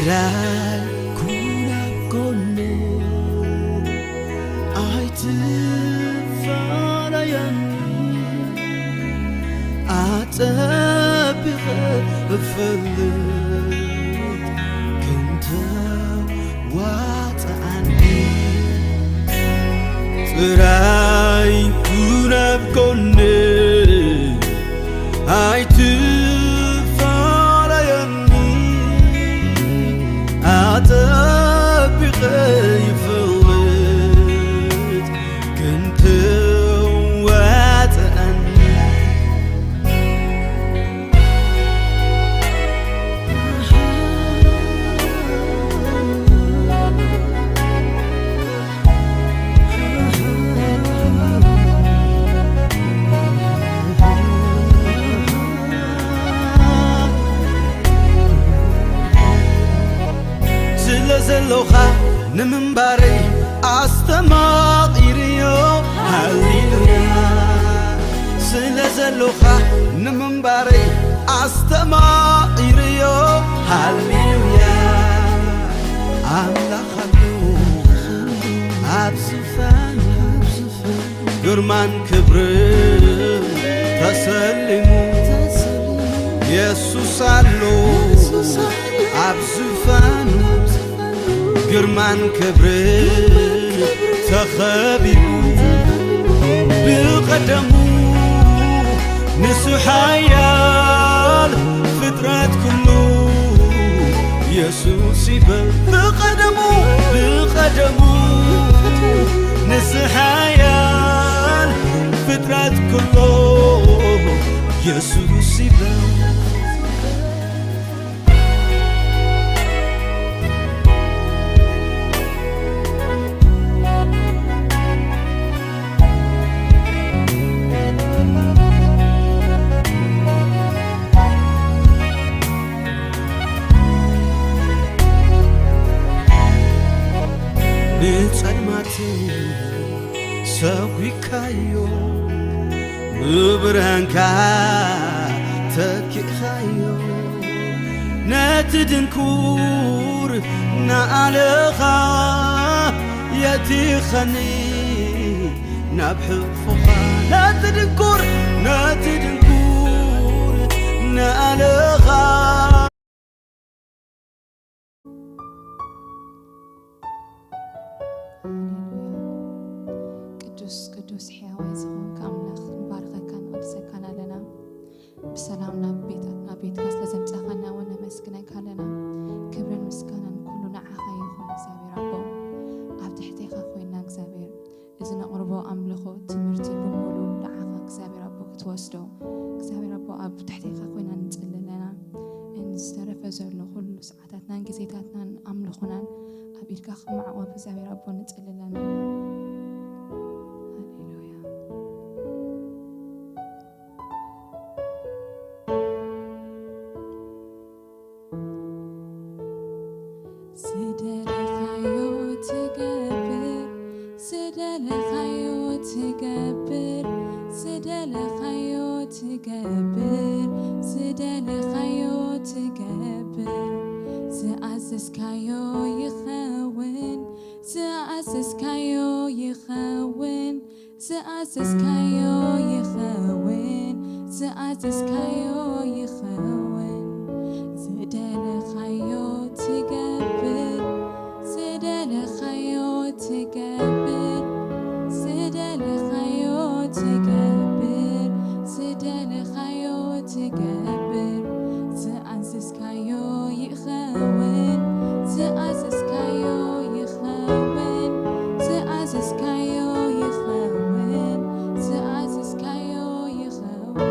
ዳይ ኩን ኣብ ጎነይ ኣይትፋለየኒ፣ ኣጸቢቐ እፈልጥ ክንተ ዋጽኣኒ። ጥራይ ኩን ኣብ ጎነይ ኣይትፋለየኒ፣ ኣጸቢቐ ይፈልጥ ክንተ ዋጽኣኒ። ስለ ዘሎኻ ንምንባረይ ኣስተማቒርዮ። ሃሌሉያ። ስለ ዘሎኻ ንምንባረይ ኣስተማቒርዮ። ሃሌሉያ። ኣምላኽ ኣሎ ኣብ ዝፋን፣ ግርማን ክብርን ተሰሊሙ። የሱስ ኣሎ ኣብ ዝፋኑ፣ ግርማን ክብርን ተኸቢቡ። ብቐደሙ ንሱ ሓያል፣ ፍጥረት ኩሉ የሱስ ይበል። ብቐደሙ፣ ብቐደሙ ንሱ ሓያል፣ ፍጥረት ኩሉ የሱስ ይበል። ንጸልማት ሰጒግካዮ፣ ብብርሃንካ ተኪእኻዮ። ነቲ ድንኩር ንኣለኻ የእቲኸኒ ናብ ሕቑፎኻ። ነቲ ድንኩር፣ ነቲ ድንኩር ንኣለኻ። ሃሌሉያ። ቅዱስ፣ ቅዱስ፣ ሕያዋይ ዝኾንካ ኣምላኽ፣ ንባርኸካን ንቐድሰካን ኣለና። ብሰላም ናብ ቤት፣ ናብ ቤትካ ስለ ዘምጻኻና እውን ነመስግነካ ኣለና። ክብርን ምስጋናን ኩሉ ንዓኻ ይኹን እግዚኣብሔር ኣቦ። ኣብ ትሕቴኻ ኮይና እግዚኣብሔር፣ እዚ ነቕርቦ ኣምልኾ ትምህርቲ ብምሉኡ ንዓኻ እግዚኣብሔር ኣቦ ክትወስዶ፣ እግዚኣብሔር ኣቦ ኣብ ትሕቴኻ ኮይና ንጽሊ ኣለና። እን ዝተረፈ ዘሎ ኩሉ ሰዓታትናን ግዜታትናን ኣምልኾናን ኣብ ኢድካ ክመዓቆብ እግዚኣብሔር ኣቦ ንጽሊ ኣለና። ሃሌሉያ። ዝደለኻዮ ትገብር፣ ዝደለኻዮ ትገብር፣ ዝደለኻዮ ትገብር፣ ዝደለኻዮ ትገብር። ዝኣዘዝካዮ ይኸውን፣ ዝኣዘዝካዮ ይኸውን። ዝኣዘዝካዮ ይኸውን፣ ዝኣዘዝካዮ ይኸውን። ዝደለኻዮ ትገብር፣ ዝደለኻዮ ትገብር፣ ዝደለኻዮ ትገብር፣ ዝደለኻዮ ትገብር። ዝኣዘዝካዮ ይኸውን፣ ዝኣዘዝካዮ ይኸውን፣ ዝኣዘዝካዮ ይኸውን፣ ዝኣዘዝካዮ ይኸውን።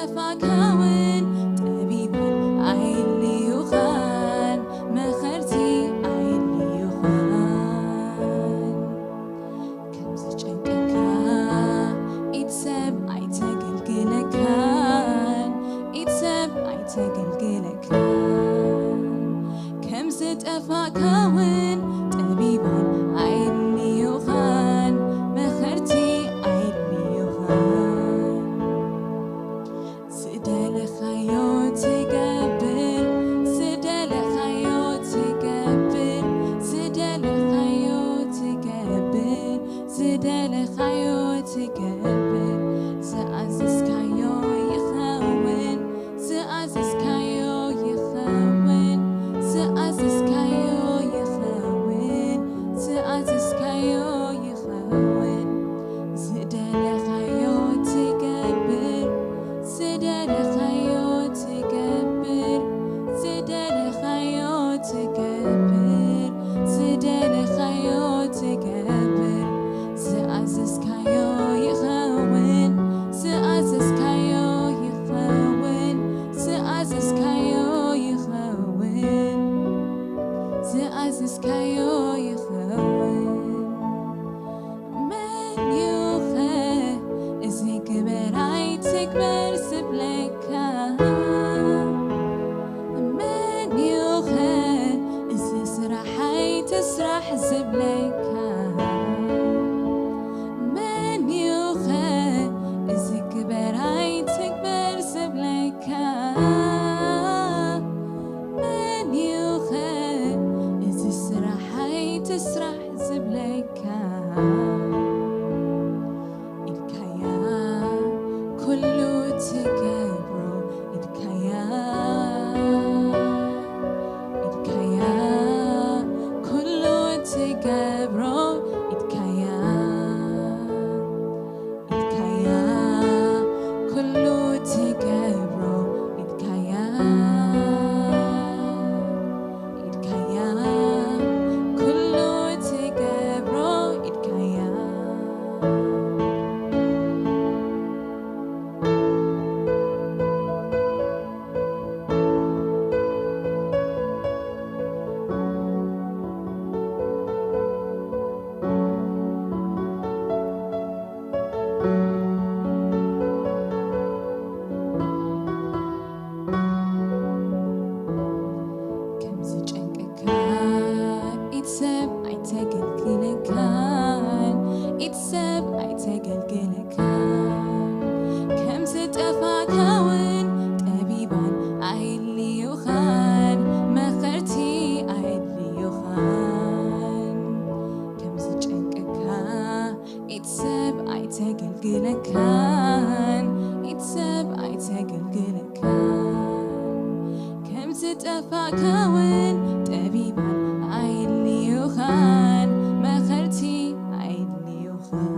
ጠፋእካውን ጠቢባን ኣየድልዩኻን፣ መኸርቲ ኣየድልዩኻን። ከም ዝጨንቀካ ኢድ ሰብ ኣይተገልግለካን፣ ኢድ ሰብ ኣይተገልግለካን። ከም ዝጠፋእካውን ጠቢባን ኣየድልዩኻን፣ መኸርቲ ኣየድልዩኻን። ዝደለኻዮ ትገብር፣ ዝደለኻዮ ትገብር፣ ዝደለኻዮ ትገብር፣ ዝደለኻዮ ትገብር። ዝኣዘዝካዮ ይኸውን፣ ዝኣዘዝካዮ ይኸውን፣ ዝኣዘዝካዮ ይኸውን፣ ዝኣዘዝካዮ ይኸውን። ዝደለኻዮ ትገብር፣ ዝደለኻዮ ትገብር፣ ዝደለኻዮ ትገብር፣ ዝደለኻዮ ትገብር። ዝኣዘዝካዮ ይኸውን፣ ዝኣዘዝካዮ ይኸውን፣ ዝኣዘዝካዮ ይኸውን፣ ዝኣዘዝካዮ ይኸውን። መን እዩኸ እዚ ግበር ኣይትግበር ዝብለካ? መን እዩኸ እዚ ስራሕ ኣይትስራሕ ዝብለካ? መን እዩኸ እዚ ግበር ኣይትግበር ዝብለካ? መን እዩኸ እዚ ስራሕ ኣይትስራሕ ዝብለካ? ኢድካያ ኩሉ ትገብሮ፣ ኢድካያ፣ ኢድካያ ኩሉ ትገብሮ፣ ኢድካያ፣ ኢድካያ ኩሉ ትገብሮ፣ ኢድካያ፣ ኢድካያ ኩሉ ትገብሮ፣ ኢድካያ። ከም ዝጨንቀካ ኢድ ሰብ ኣይተገልግለካን፣ ኢድ ሰብ ኣይተገልግለካን። ከም ዝጠፋእካውን ጠቢባን ኣየድልዩኻን፣ መኸርቲ ኣየድልዩኻን። ከም ዝጨንቀካ ኢድ ሰብ ኣይተገልግለካን፣ ኢድ ሰብ ኣይተገልግለካን። ከም ዝጠፋእካውን ጠቢባን ኣየድልዩኻን፣ መኸርቲ ኣየድልዩኻን።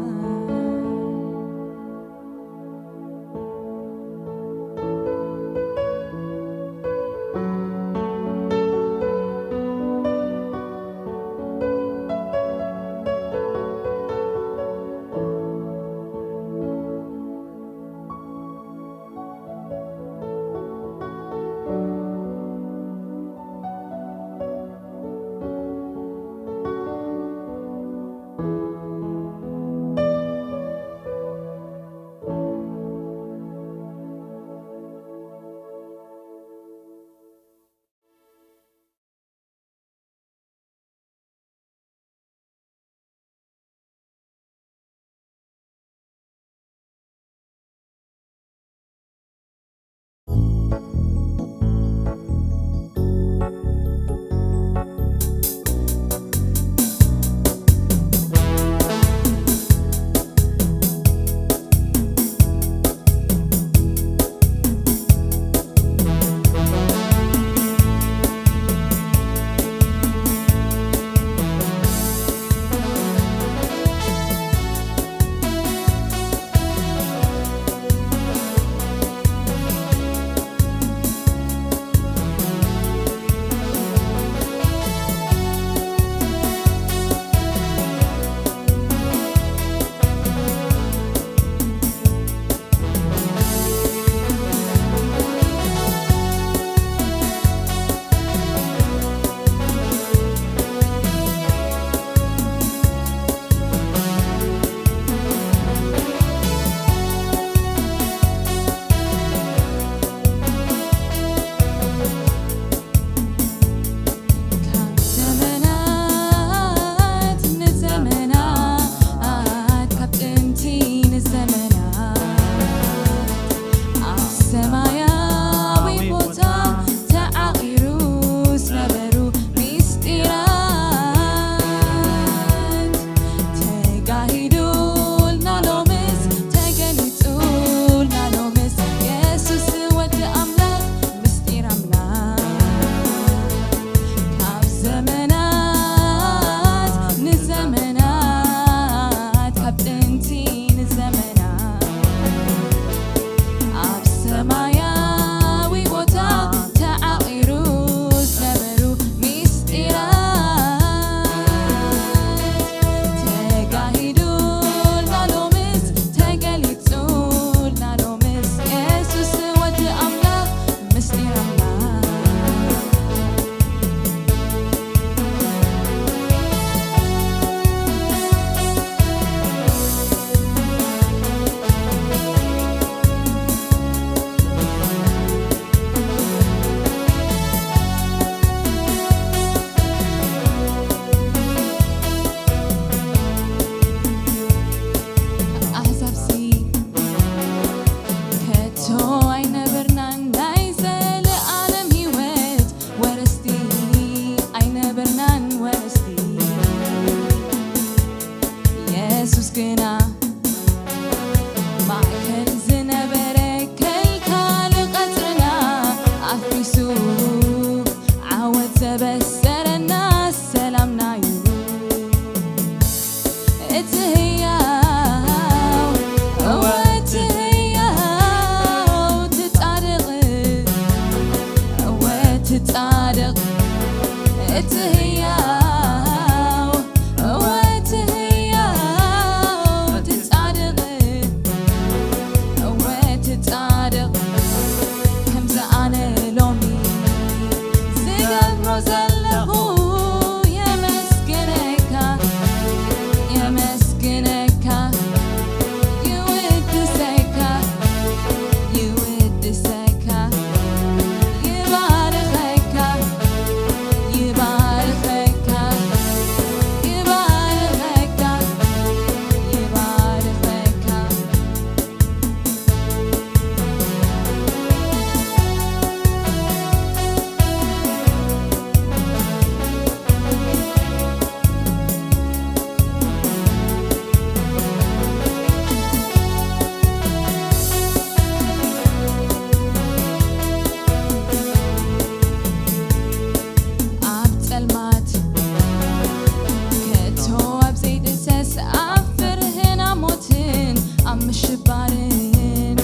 ሽባርን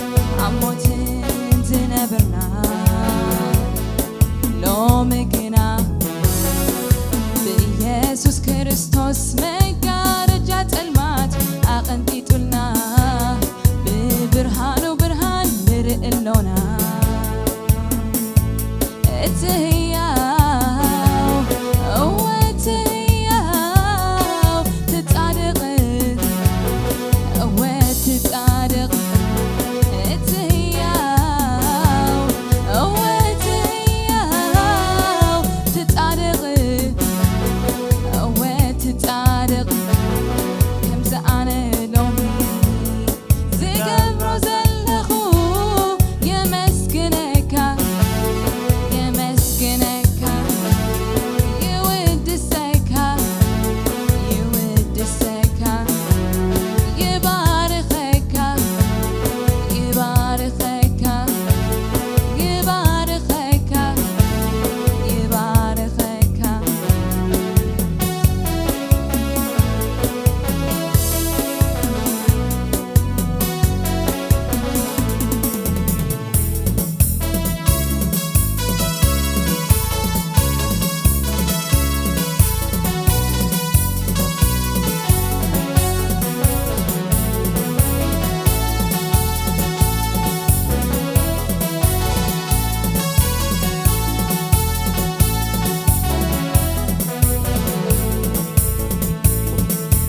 ኣብ ሞትን ዝነበርና፣ ሎሚ ግና ብኢየሱስ ክርስቶስ መጋረጃ ጸልማት ኣቐንጢጡልና፣ ብብርሃኑ ብርሃን ንርኢ ኣሎና። እቲ ህያው፣ እወ እቲ ህያው፣ እቲ ጻድቕ፣ እወ እቲ ጻድቕ፣ እቲ ህያው፣ እወ እቲ ህያው፣ እቲ ጻድቕ፣ እወ እቲ ጻድቕ፣ ከምዚ ኣነ ሎሚ ዝገብሮ ዘለኹ የመስግነካ፣ የመስግነካ፣ ይውድሰካ፣ ይውድሰካ፣ ይባርኸካ፣ ይባርኸካ፣ ይባርኸካ፣ ይባርኸካ።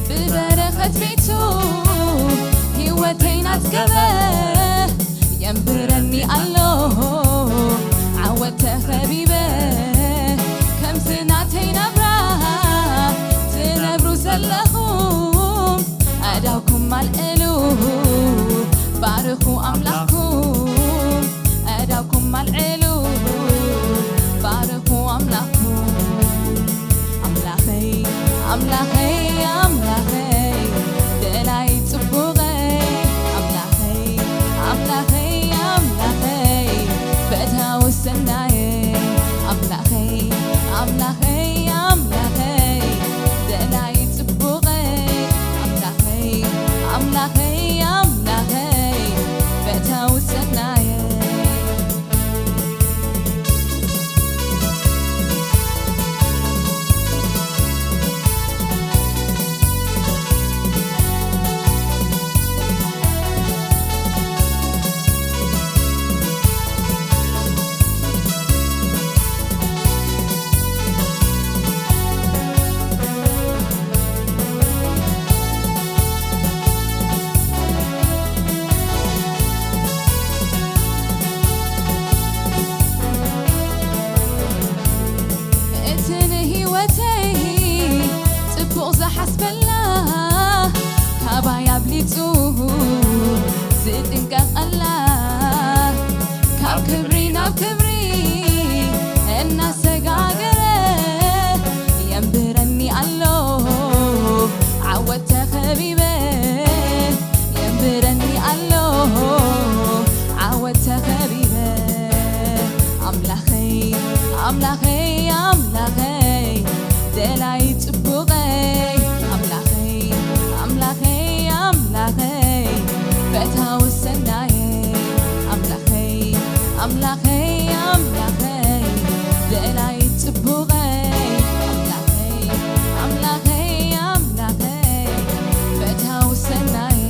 ብበረኸት ቤቱ ህይወተይ ናጽገበ፣ የንብረኒ ኣሎ ዓወት ተኸቢበ። ከምዚ ናተይ ናብራ ትነብሩ ዘለኹም፣ ኣእዳውኩም ኣልዕሉ፣ ባርኹ ኣምላኽኩም። ኣእዳውኩም ኣልዕሉ፣ ባርኹ ኣምላኽኩም። ኣምላኸይ፣ ኣምላኸይ፣ ኣምላኸይ፣ ደላይ ጽቡቐይ። ኣምላኸይ፣ ኣምላኸይ፣ ኣምላኸይ፣ ፈታዊ ሰናየይ። ኣምላኸይ፣ ኣምላኸይ፣ ኣምላኸይ፣ ደላይ ጽቡቐይ። ኣምላኸይ፣ ኣምላኸይ፣ ኣምላኸይ፣ ፈታዊ ሰናየይ። እቲ ንህይወተይ ጽቡቕ ዝሓስበላ፣ ካባይ ኣብሊጹ ዝጥንቀቐላ፣ ካብ ክብሪ ናብ ክብሪ እናሰጋገረ የንብረኒ ኣሎ ዓወት ተኸቢበ። የንብረኒ ኣሎ ዓወት ተኸቢበ። ኣምላኸይ፣ ኣምላኸይ፣ ኣምላኸይ፣ ደላይ ጽቡቐይ። ኣምላኸይ፣ ኣምላኸይ፣ ኣምላኸይ፣ ፈታዊ ሰናየይ። ኣምላኸይ፣ ኣምላኸይ፣ ኣምላኸይ፣ ደላይ ጽቡቐይ። ኣምላኸይ፣ ኣምላኸይ፣ ኣምላኸይ፣ ፈታዊ ሰናየይ።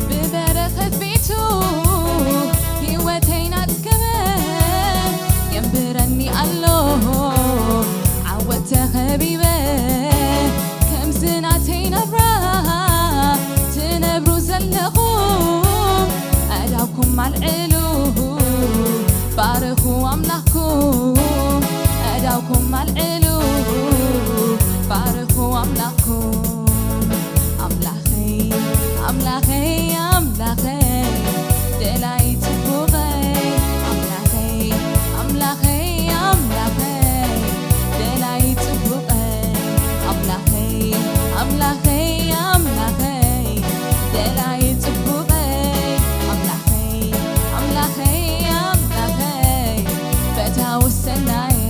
ብበረኸት ቤቱ ህይወተይ ናጽገበ፣ የንብረኒ ኣሎ ዓወት ተኸቢበ። ከምዚ ናተይ ናብራ ትነብሩ ዘለኹም፣ ኣእዳውኩም ኣልዕሉ፣ ባርኹ ኣምላኽኩም። ኣእዳውኩም ኣልዕሉ፣ ባርኹ ኣምላኽኩም። ኣምላኸይ ኣምላኸይ ኣምላኸይ ደላይ ጽቡቐይ ኣምላኸይ ኣምላኸይ ኣምላኸይ ደላይ ጽቡቐይ ኣምላኸይ ኣምላኸይ ኣምላኸይ ደላይ ጽቡቐይ ኣምላኸይ ኣምላኸይ ኣምላኸይ ፈታዊ ሰናየይ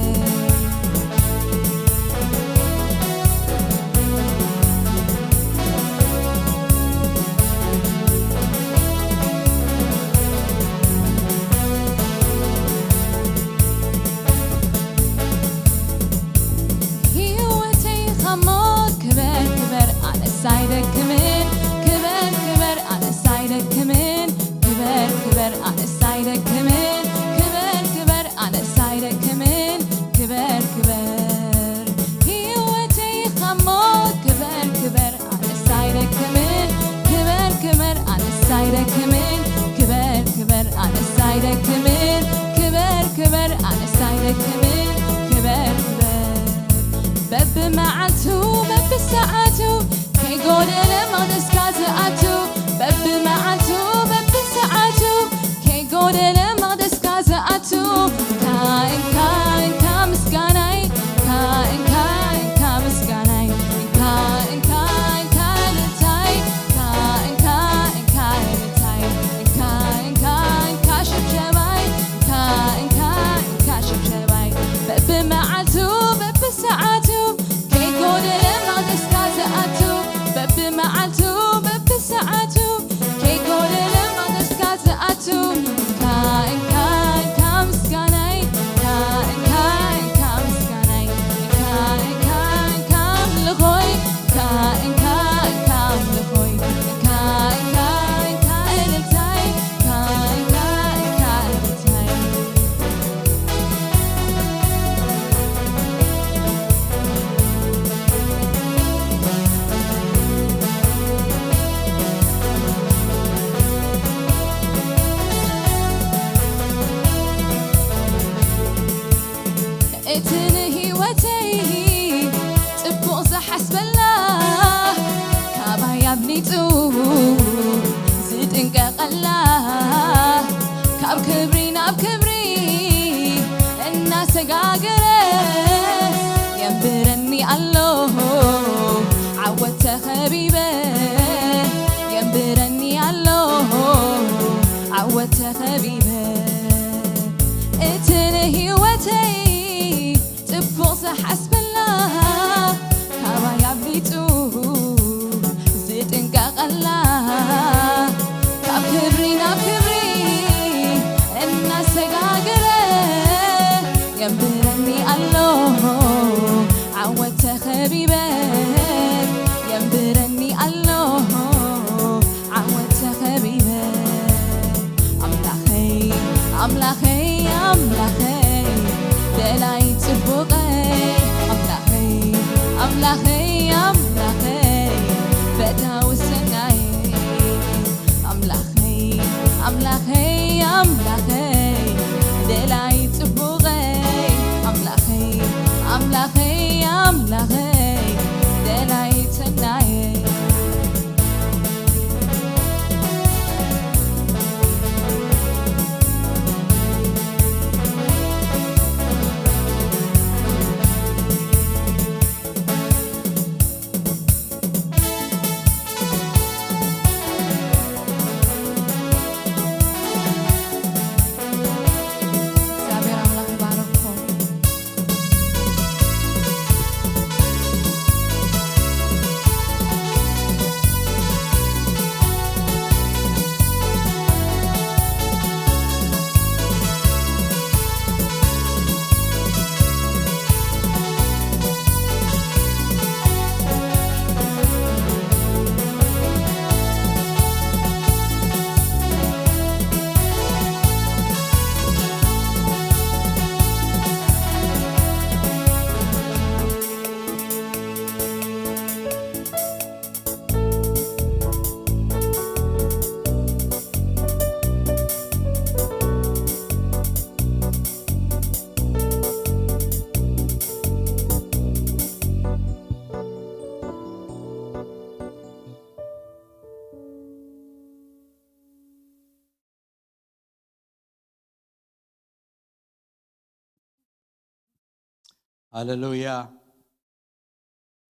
ሃሌሉያ።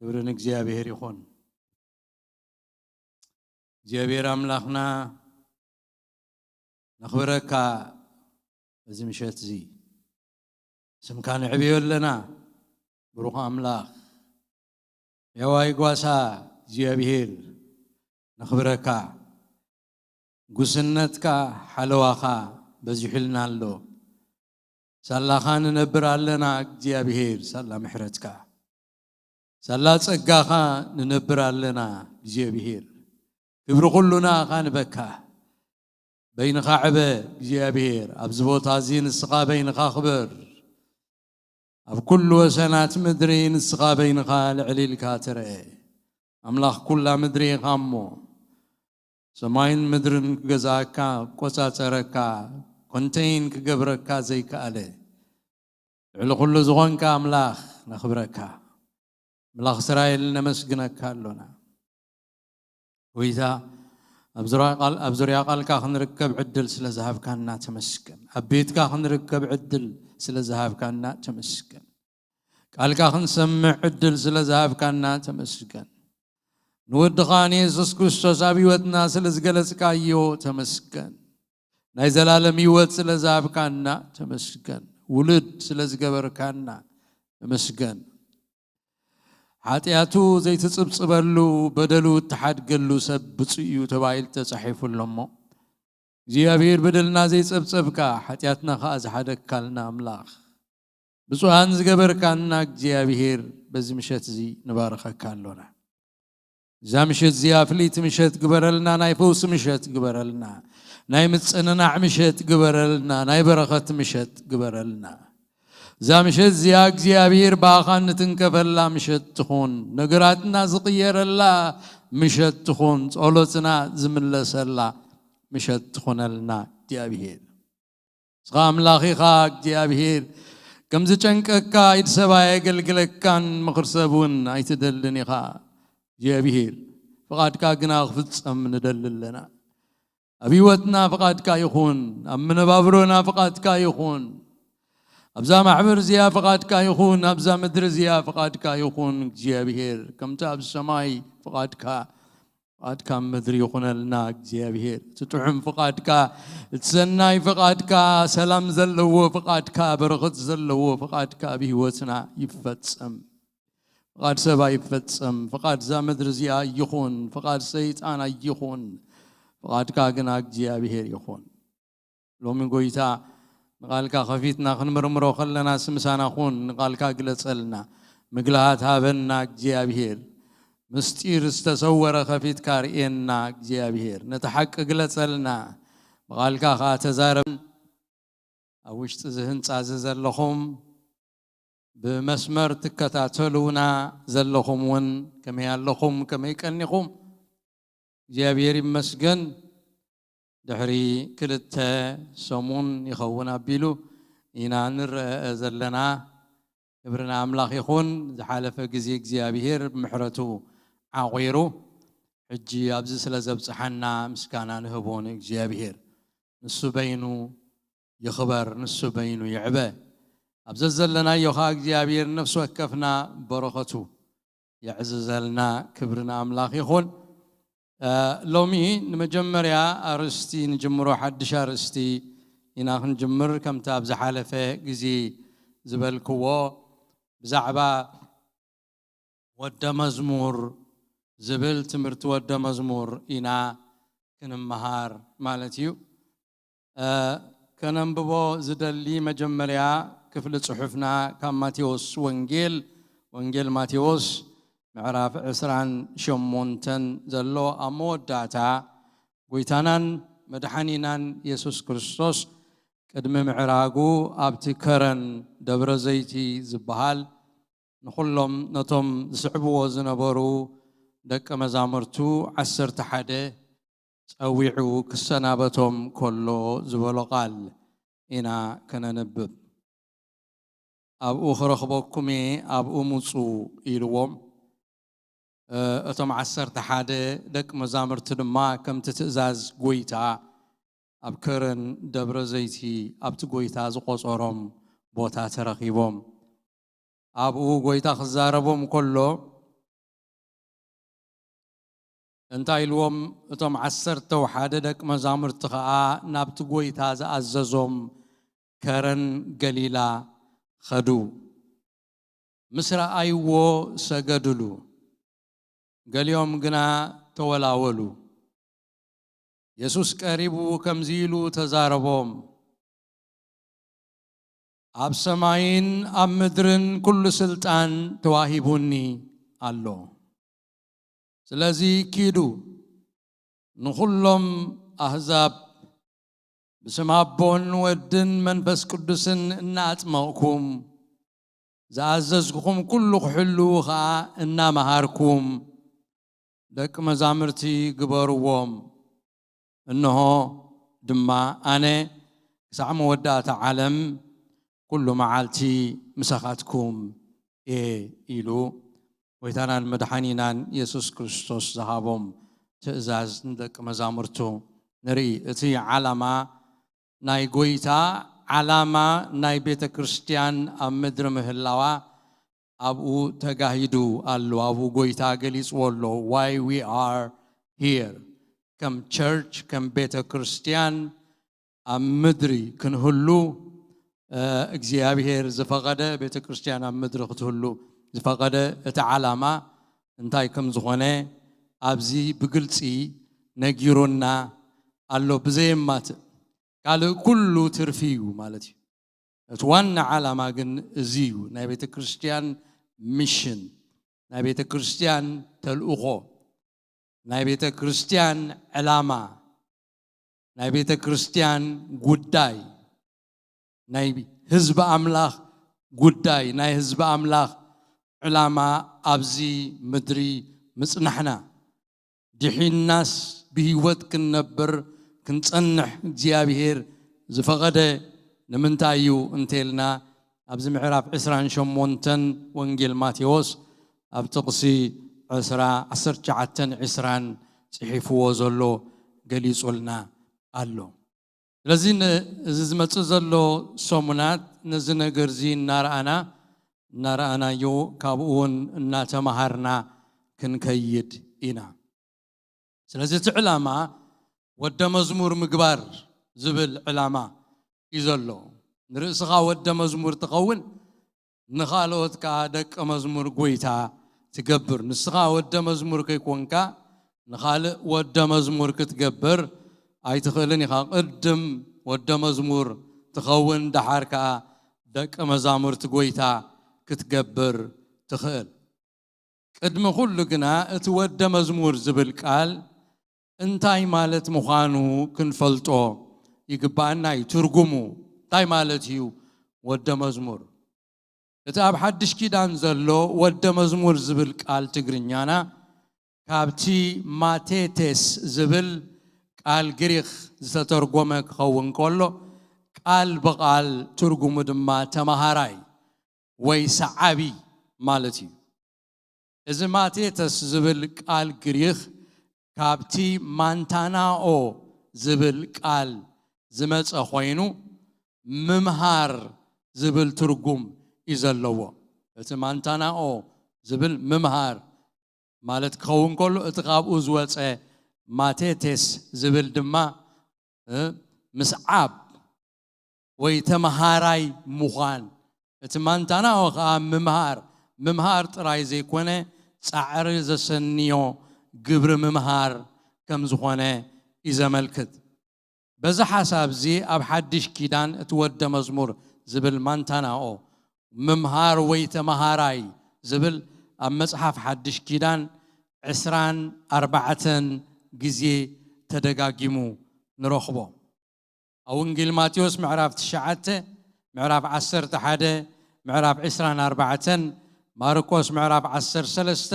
ክብሪ ንእግዚኣብሔር ይኹን። እግዚኣብሔር ኣምላኽና፣ ነኽብረካ። በዚ ምሸት እዚ ስምካ ንዕብዮ ኣለና። ብሩኽ ኣምላኽ፣ ሕያዋይ ጓሳ እግዚኣብሔር፣ ነኽብረካ። ጉስነትካ፣ ሓለዋኻ በዚሑልና ኣሎ። ሳላኻ ንነብር ኣለና እግዚኣብሔር፣ ሳላ ምሕረትካ፣ ሳላ ጸጋኻ ንነብር ኣለና እግዚኣብሔር። ክብሪ ኩሉ ንኣኻ ንበካ። በይንኻ ዕበ እግዚኣብሔር፣ ኣብዚ ቦታ እዚ ንስኻ በይንኻ ክበር። ኣብ ኩሉ ወሰናት ምድሪ ንስኻ በይንኻ ልዕል ኢልካ ትርአ። ኣምላኽ ኩላ ምድሪ ኢኻ እሞ፣ ሰማይን ምድርን ክገዝኣካ፣ ክቆጻጸረካ፣ ኮንተይን ክገብረካ ዘይከኣለ፣ ልዕሊ ኩሉ ዝኾንካ ኣምላኽ ነኽብረካ። ኣምላኽ እስራኤል ነመስግነካ ኣሎና። ጎይታ፣ ኣብ ዙርያ ቃል-፣ ኣብ ዙርያ ቃልካ ክንርከብ ዕድል ስለ ዝሃብካና ተመስገን። ኣብ ቤትካ ክንርከብ ዕድል ስለ ዝሃብካና ተመስገን። ቃልካ ክንሰምዕ ዕድል ስለ ዝሃብካና ተመስገን። ንወድኻ ንየሱስ ክርስቶስ ኣብ ህይወትና ስለ ዝገለጽካዮ ተመስገን። ናይ ዘላለም ህይወት ስለ ዝሃብካና ተመስገን። ውሉድ ስለ ዝገበርካና ተመስገን። ሓጢኣቱ ዘይትጽብጽበሉ፣ በደሉ እትሓድገሉ ሰብ ብፁዕ እዩ ተባሂሉ ተጻሒፉ ኣሎ እሞ፣ እግዚኣብሔር በደልና ዘይጸብጸብካ፣ ሓጢኣትና ኸኣ ዝሓደግካልና ኣምላኽ፣ ብፁዓን ዝገበርካና እግዚኣብሔር፣ በዚ ምሸት እዚ ንባርኸካ ኣሎና። እዛ ምሸት እዚኣ ፍልይቲ ምሸት ግበረልና፣ ናይ ፈውሲ ምሸት ግበረልና፣ ናይ ምጽንናዕ ምሸት ግበረልና፣ ናይ በረኸት ምሸት ግበረልና። እዛ ምሸት እዚኣ እግዚኣብሔር ብኣኻ እንትንከፈላ ምሸት ትኹን፣ ነገራትና ዝቕየረላ ምሸት ትኹን፣ ጸሎትና ዝምለሰላ ምሸት ትኹነልና እግዚኣብሔር። ንስኻ ኣምላኽ ኢኻ እግዚኣብሔር። ከም ዝጨንቀካ ኢድ ሰብ ኣየገልግለካን፣ ምኽሪ ሰብ እውን ኣይትደልን ኢኻ እግዚኣብሔር። ፍቓድካ ግና ክፍጸም ንደሊ ኣለና። ኣብ ህይወትና ፍቓድካ ይኹን፣ ኣብ መነባብሮና ፍቓድካ ይኹን፣ ኣብዛ ማሕበር እዚኣ ፍቓድካ ይኹን፣ ኣብዛ ምድሪ እዚኣ ፍቓድካ ይኹን እግዚኣብሔር። ከምቲ ኣብ ሰማይ ፍቓድካ፣ ፍቓድካ ኣብ ምድሪ ይኹነልና እግዚኣብሔር። እቲ ጥዑም ፍቓድካ፣ እቲ ሰናይ ፍቓድካ፣ ሰላም ዘለዎ ፍቓድካ፣ በረኸት ዘለዎ ፍቓድካ ኣብ ህይወትና ይፈጸም። ፍቓድ ሰብ ኣይፈጸም፣ ፍቓድ እዛ ምድሪ እዚኣ ኣይኹን፣ ፍቓድ ሰይጣን ኣይኹን፣ ፍቓድካ ግና እግዚኣብሔር ይኹን። ሎሚ ጎይታ፣ ንቓልካ ከፊትና ክንምርምሮ ከለና፣ ስምሳና ኩን፣ ንቓልካ ግለጸልና፣ ምግልሃት ሃበና እግዚኣብሔር። ምስጢር ዝተሰወረ ከፊትካ ርእየና እግዚኣብሔር። ነቲ ሓቂ ግለጸልና፣ ብቓልካ ኸኣ ተዛረብ። ኣብ ውሽጢ እዚ ህንጻ እዚ ዘለኹም፣ ብመስመር ትከታተሉና ዘለኹም እውን ከመይ ኣለኹም? ከመይ ቀኒኹም? እግዚኣብሔር ይመስገን። ድሕሪ ክልተ ሰሙን ይኸውን ኣቢሉ ኢና ንረአ ዘለና። ክብሪ ንኣምላኽ ይኹን። ዝሓለፈ ግዜ እግዚኣብሔር ብምሕረቱ ዓቑሩ ሕጂ ኣብዚ ስለ ዘብጽሓና ምስጋና ንህቦ ንእግዚኣብሔር። ንሱ በይኑ ይኽበር፣ ንሱ በይኑ ይዕበ። ኣብ ዘዘለናዮ ኸኣ እግዚኣብሔር ነፍሲ ወከፍና በረኸቱ የዕዝዘልና። ክብሪ ንኣምላኽ ይኹን። እ፣ ሎሚ ንመጀመርያ ኣርእስቲ ንጅምሮ፣ ሓድሽ ኣርእስቲ ኢና ክንጅምር። ከምቲ ኣብ ዝሓለፈ ግዜ ዝበልክዎ፣ ብዛዕባ ወደ መዝሙር ዝብል ትምህርቲ ወደ መዝሙር ኢና ክንመሃር ማለት እዩ። እ፣ ከነንብቦ ዝደሊ መጀመርያ ክፍሊ ጽሑፍና ካብ ማቴዎስ ወንጌል፣ ወንጌል ማቴዎስ ምዕራፍ ዕስራን ሸሞንተን ዘሎ፣ ኣብ መወዳእታ ጎይታናን መድሓኒናን የሱስ ክርስቶስ ቅድሚ ምዕራጉ ኣብቲ ከረን ደብረ ዘይቲ ዝበሃል ንኹሎም ነቶም ዝስዕብዎ ዝነበሩ ደቀ መዛሙርቱ ዓሰርተ ሓደ ጸዊዑ ክሰናበቶም ከሎ ዝበሎ ቃል ኢና ከነንብብ። ኣብኡ ክረኽበኩም እየ፣ ኣብኡ ምጹ ኢልዎም። እ፣ እቶም ዓሰርተ ሓደ ደቂ መዛሙርቲ ድማ ከምቲ ትእዛዝ ጎይታ ኣብ ከረን ደብረ ዘይቲ ኣብቲ ጎይታ ዝቖጸሮም ቦታ ተረኺቦም። ኣብኡ ጎይታ ክዛረቦም ከሎ እንታይ ኢልዎም? እቶም ዓሰርተ ሓደ ደቂ መዛሙርቲ ኸኣ ናብቲ ጎይታ ዝኣዘዞም ከረን ገሊላ ኸዱ። ምስ ረኣይዎ ሰገዱሉ። ገሊኦም ግና ተወላወሉ። የሱስ ቀሪቡ ከምዚ ኢሉ ተዛረቦም፣ ኣብ ሰማይን ኣብ ምድርን ኩሉ ስልጣን ተዋሂቡኒ ኣሎ። ስለዚ ኪዱ ንኹሎም ኣህዛብ ብስም ኣቦን ወድን መንፈስ ቅዱስን እናኣጥመቕኩም ዝኣዘዝኩኹም ኩሉ ክሕልዉ ኸኣ እናመሃርኩም ደቂ መዛምርቲ ግበርዎም። እንሆ ድማ ኣነ ክሳዕ መወዳእታ ዓለም ኩሉ መዓልቲ ምሳኻትኩም እየ ኢሉ ጎይታናን መድሓኒናን የሱስ ክርስቶስ ዝሃቦም ትእዛዝ ንደቂ መዛሙርቱ ንርኢ። እቲ ዓላማ ናይ ጎይታ፣ ዓላማ ናይ ቤተ ክርስቲያን ኣብ ምድሪ ምህላዋ ኣብኡ ተጋሂዱ ኣሎ። ኣብኡ ጎይታ ገሊጽዎ ኣሎ። Why we are here። ከም ቸርች፣ ከም ቤተ ክርስቲያን ኣብ ምድሪ ክንህሉ፣ እ፣ እግዚኣብሔር ዝፈቐደ፣ ቤተ ክርስቲያን ኣብ ምድሪ ክትህሉ ዝፈቐደ እቲ ዓላማ እንታይ ከም ዝኾነ ኣብዚ ብግልጺ ነጊሩና ኣሎ። ብዘየማትእ ካልእ ኩሉ ትርፊ እዩ ማለት እዩ። እቲ ዋና ዓላማ ግን እዚ እዩ። ናይ ቤተ ክርስቲያን ሚሽን፣ ናይ ቤተ ክርስቲያን ተልእኾ፣ ናይ ቤተ ክርስቲያን ዕላማ፣ ናይ ቤተ ክርስቲያን ጉዳይ፣ ናይ ህዝቢ ኣምላኽ ጉዳይ፣ ናይ ህዝቢ ኣምላኽ ዕላማ ኣብዚ ምድሪ ምጽናሕና፣ ድሒናስ ብህይወት ክንነብር ክንጸንሕ እግዚኣብሔር ዝፈቐደ ንምንታይ እዩ እንተልና፣ ኣብዚ ምዕራፍ ዕስራን ሸሞንተን ወንጌል ማቴዎስ ኣብ ጥቕሲ ዕስራ፣ ዓሰርተ ትሽዓተን ዕስራን ጽሒፍዎ ዘሎ ገሊጹልና ኣሎ። ስለዚ ን-፣ እዚ ዝመጽእ ዘሎ ሰሙናት ነዚ ነገር እዚ እናረኣና፣ እናረኣናዮ ካብኡ እውን እናተማሃርና ክንከይድ ኢና። ስለዚ እቲ ዕላማ ወደ መዝሙር ምግባር ዝብል ዕላማ እዩ ዘሎ። ንርእስኻ ወደ መዝሙር ትኸውን፣ ንኻልኦት ከኣ ደቀ መዝሙር ጎይታ ትገብር። ንስኻ ወደ መዝሙር ከይኮንካ ንኻልእ ወደ መዝሙር ክትገብር ኣይትኽእልን ኢኻ። ቅድም ወደ መዝሙር ትኸውን፣ ደሓር ከኣ ደቀ መዛሙርቲ ጎይታ ክትገብር ትኽእል። ቅድሚ ኩሉ ግና እቲ ወደ መዝሙር ዝብል ቃል እንታይ ማለት ምዃኑ ክንፈልጦ ይግባኣና እዩ። ትርጉሙ እንታይ ማለት እዩ? ወደ መዝሙር። እቲ ኣብ ሓድሽ ኪዳን ዘሎ ወደ መዝሙር ዝብል ቃል ትግርኛና ካብቲ ማቴቴስ ዝብል ቃል ግሪኽ ዝተተርጎመ ክኸውን ከሎ፣ ቃል ብቓል ትርጉሙ ድማ ተማሃራይ ወይ ሰዓቢ ማለት እዩ። እዚ ማቴተስ ዝብል ቃል ግሪኽ ካብቲ ማንታናኦ ዝብል ቃል ዝመጸ ኮይኑ፣ ምምሃር ዝብል ትርጉም እዩ ዘለዎ። እቲ ማንታናኦ ዝብል ምምሃር ማለት ክኸውን ከሎ፣ እቲ ካብኡ ዝወጸ ማቴቴስ ዝብል ድማ፣ እ፣ ምስዓብ ወይ ተመሃራይ ምዃን። እቲ ማንታናኦ ኸኣ ምምሃር፣ ምምሃር ጥራይ ዘይኮነ፣ ጻዕሪ ዘሰንዮ ግብሪ ምምሃር ከም ዝኾነ እዩ ዘመልክት። በዚ ሓሳብ እዚ ኣብ ሓድሽ ኪዳን እቲ ወደ መዝሙር ዝብል ማንታናኦ፣ ምምሃር ወይ ተመሃራይ ዝብል ኣብ መጽሓፍ ሓድሽ ኪዳን ዕስራን ኣርባዕተን ግዜ ተደጋጊሙ ንረኽቦ። ኣብ ወንጌል ማቴዎስ ምዕራፍ ትሽዓተ፣ ምዕራፍ ዓሰርተ ሓደ፣ ምዕራፍ ዕስራን ኣርባዕተን፣ ማርቆስ ምዕራፍ ዓሰርተ ሰለስተ፣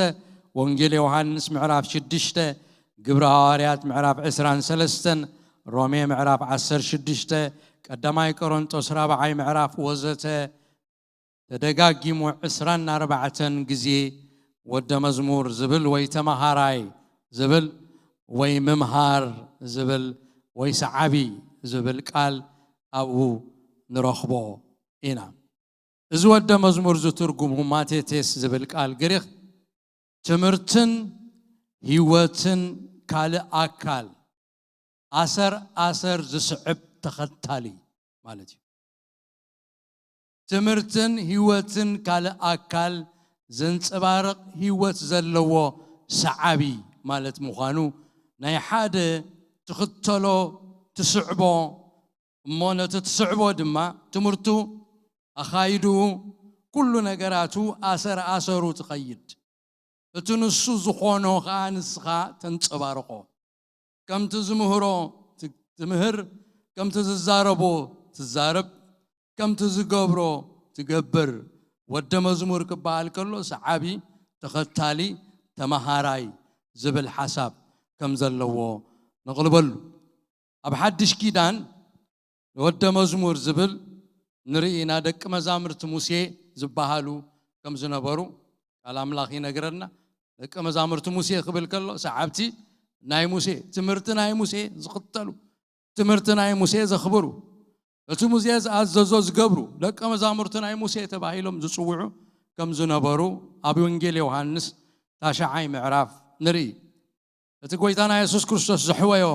ወንጌል ዮሃንስ ምዕራፍ ሽዱሽተ፣ ግብሪ ሃዋርያት ምዕራፍ ዕስራን ሰለስተን፣ ሮሜ ምዕራፍ ዓሰርተ ሽዱሽተ፣ ቀዳማይ ቆሮንጦስ ራብዓይ ምዕራፍ ወዘተ ተደጋጊሙ ዕስራን ኣርባዕተን ግዜ ወደ መዝሙር ዝብል ወይ ተመሃራይ ዝብል ወይ ምምሃር ዝብል ወይ ሰዓቢ ዝብል ቃል ኣብኡ ንረኽቦ ኢና። እዚ ወደ መዝሙር ዝትርጉሙ ማቴቴስ ዝብል ቃል ግሪኽ ትምህርትን ህይወትን ካልእ ኣካል ኣሰር ኣሰር ዝስዕብ ተኸታሊ ማለት እዩ። ትምህርትን ህይወትን ካልእ ኣካል ዘንጸባርቕ ህይወት ዘለዎ ሰዓቢ ማለት ምዃኑ ናይ ሓደ ትኽተሎ ትስዕቦ እሞ ነቲ ትስዕቦ ድማ ትምህርቱ ኣኻይድኡ ኩሉ ነገራቱ ኣሰር ኣሰሩ ትኸይድ። እቲ ንሱ ዝኾኖ ኸኣ ንስኻ ተንጸባርቖ። ከምቲ ዝምህሮ ትምህር፣ ከምቲ ዝዛረቦ ትዛረብ፣ ከምቲ ዝገብሮ ትገብር። ወደ መዝሙር ክበሃል ከሎ ሰዓቢ፣ ተኸታሊ፣ ተመሃራይ ዝብል ሓሳብ ከም ዘለዎ ነቕልበሉ። ኣብ ሓድሽ ኪዳን ወደ መዝሙር ዝብል ንርኢ ኢና። ደቂ መዛምርቲ ሙሴ ዝበሃሉ ከም ዝነበሩ ቃል ኣምላኽ ይነግረና። ደቂ መዛምርቲ ሙሴ ክብል ከሎ ሰዓብቲ ናይ ሙሴ፣ ትምህርቲ ናይ ሙሴ ዝኽተሉ፣ ትምህርቲ ናይ ሙሴ ዘኽብሩ፣ እቲ ሙሴ ዝኣዘዞ ዝገብሩ ደቂ መዛምርቲ ናይ ሙሴ ተባሂሎም ዝጽውዑ ከም ዝነበሩ ኣብ ወንጌል ዮሃንስ ታሽዓይ ምዕራፍ ንርኢ። እቲ ጎይታና የሱስ ክርስቶስ ዘሕወዮ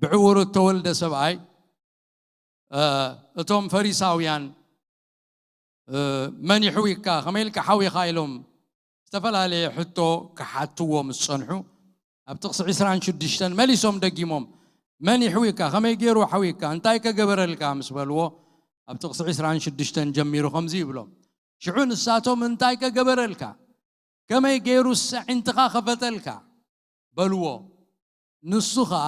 ብዕውሩ እተወልደ ሰብኣይ እቶም ፈሪሳውያን መን ይሕዊካ ከመይ ኢልካ ሓዊኻ ኢሎም ዝተፈላለየ ሕቶ ክሓትዎ ምስ ጸንሑ ኣብ ጥቕሲ ዕስራን ሽዱሽተን መሊሶም ደጊሞም መን ይሕዊካ ከመይ ገይሩ ሓዊካ እንታይ ከገበረልካ ምስ በልዎ ኣብ ጥቕሲ ዕስራን ሽዱሽተን ጀሚሩ ከምዚ ይብሎም ሽዑ ንሳቶም እንታይ ከገበረልካ ከመይ ገይሩ ሰዒንትኻ ከፈተልካ በልዎ ንሱ ኸኣ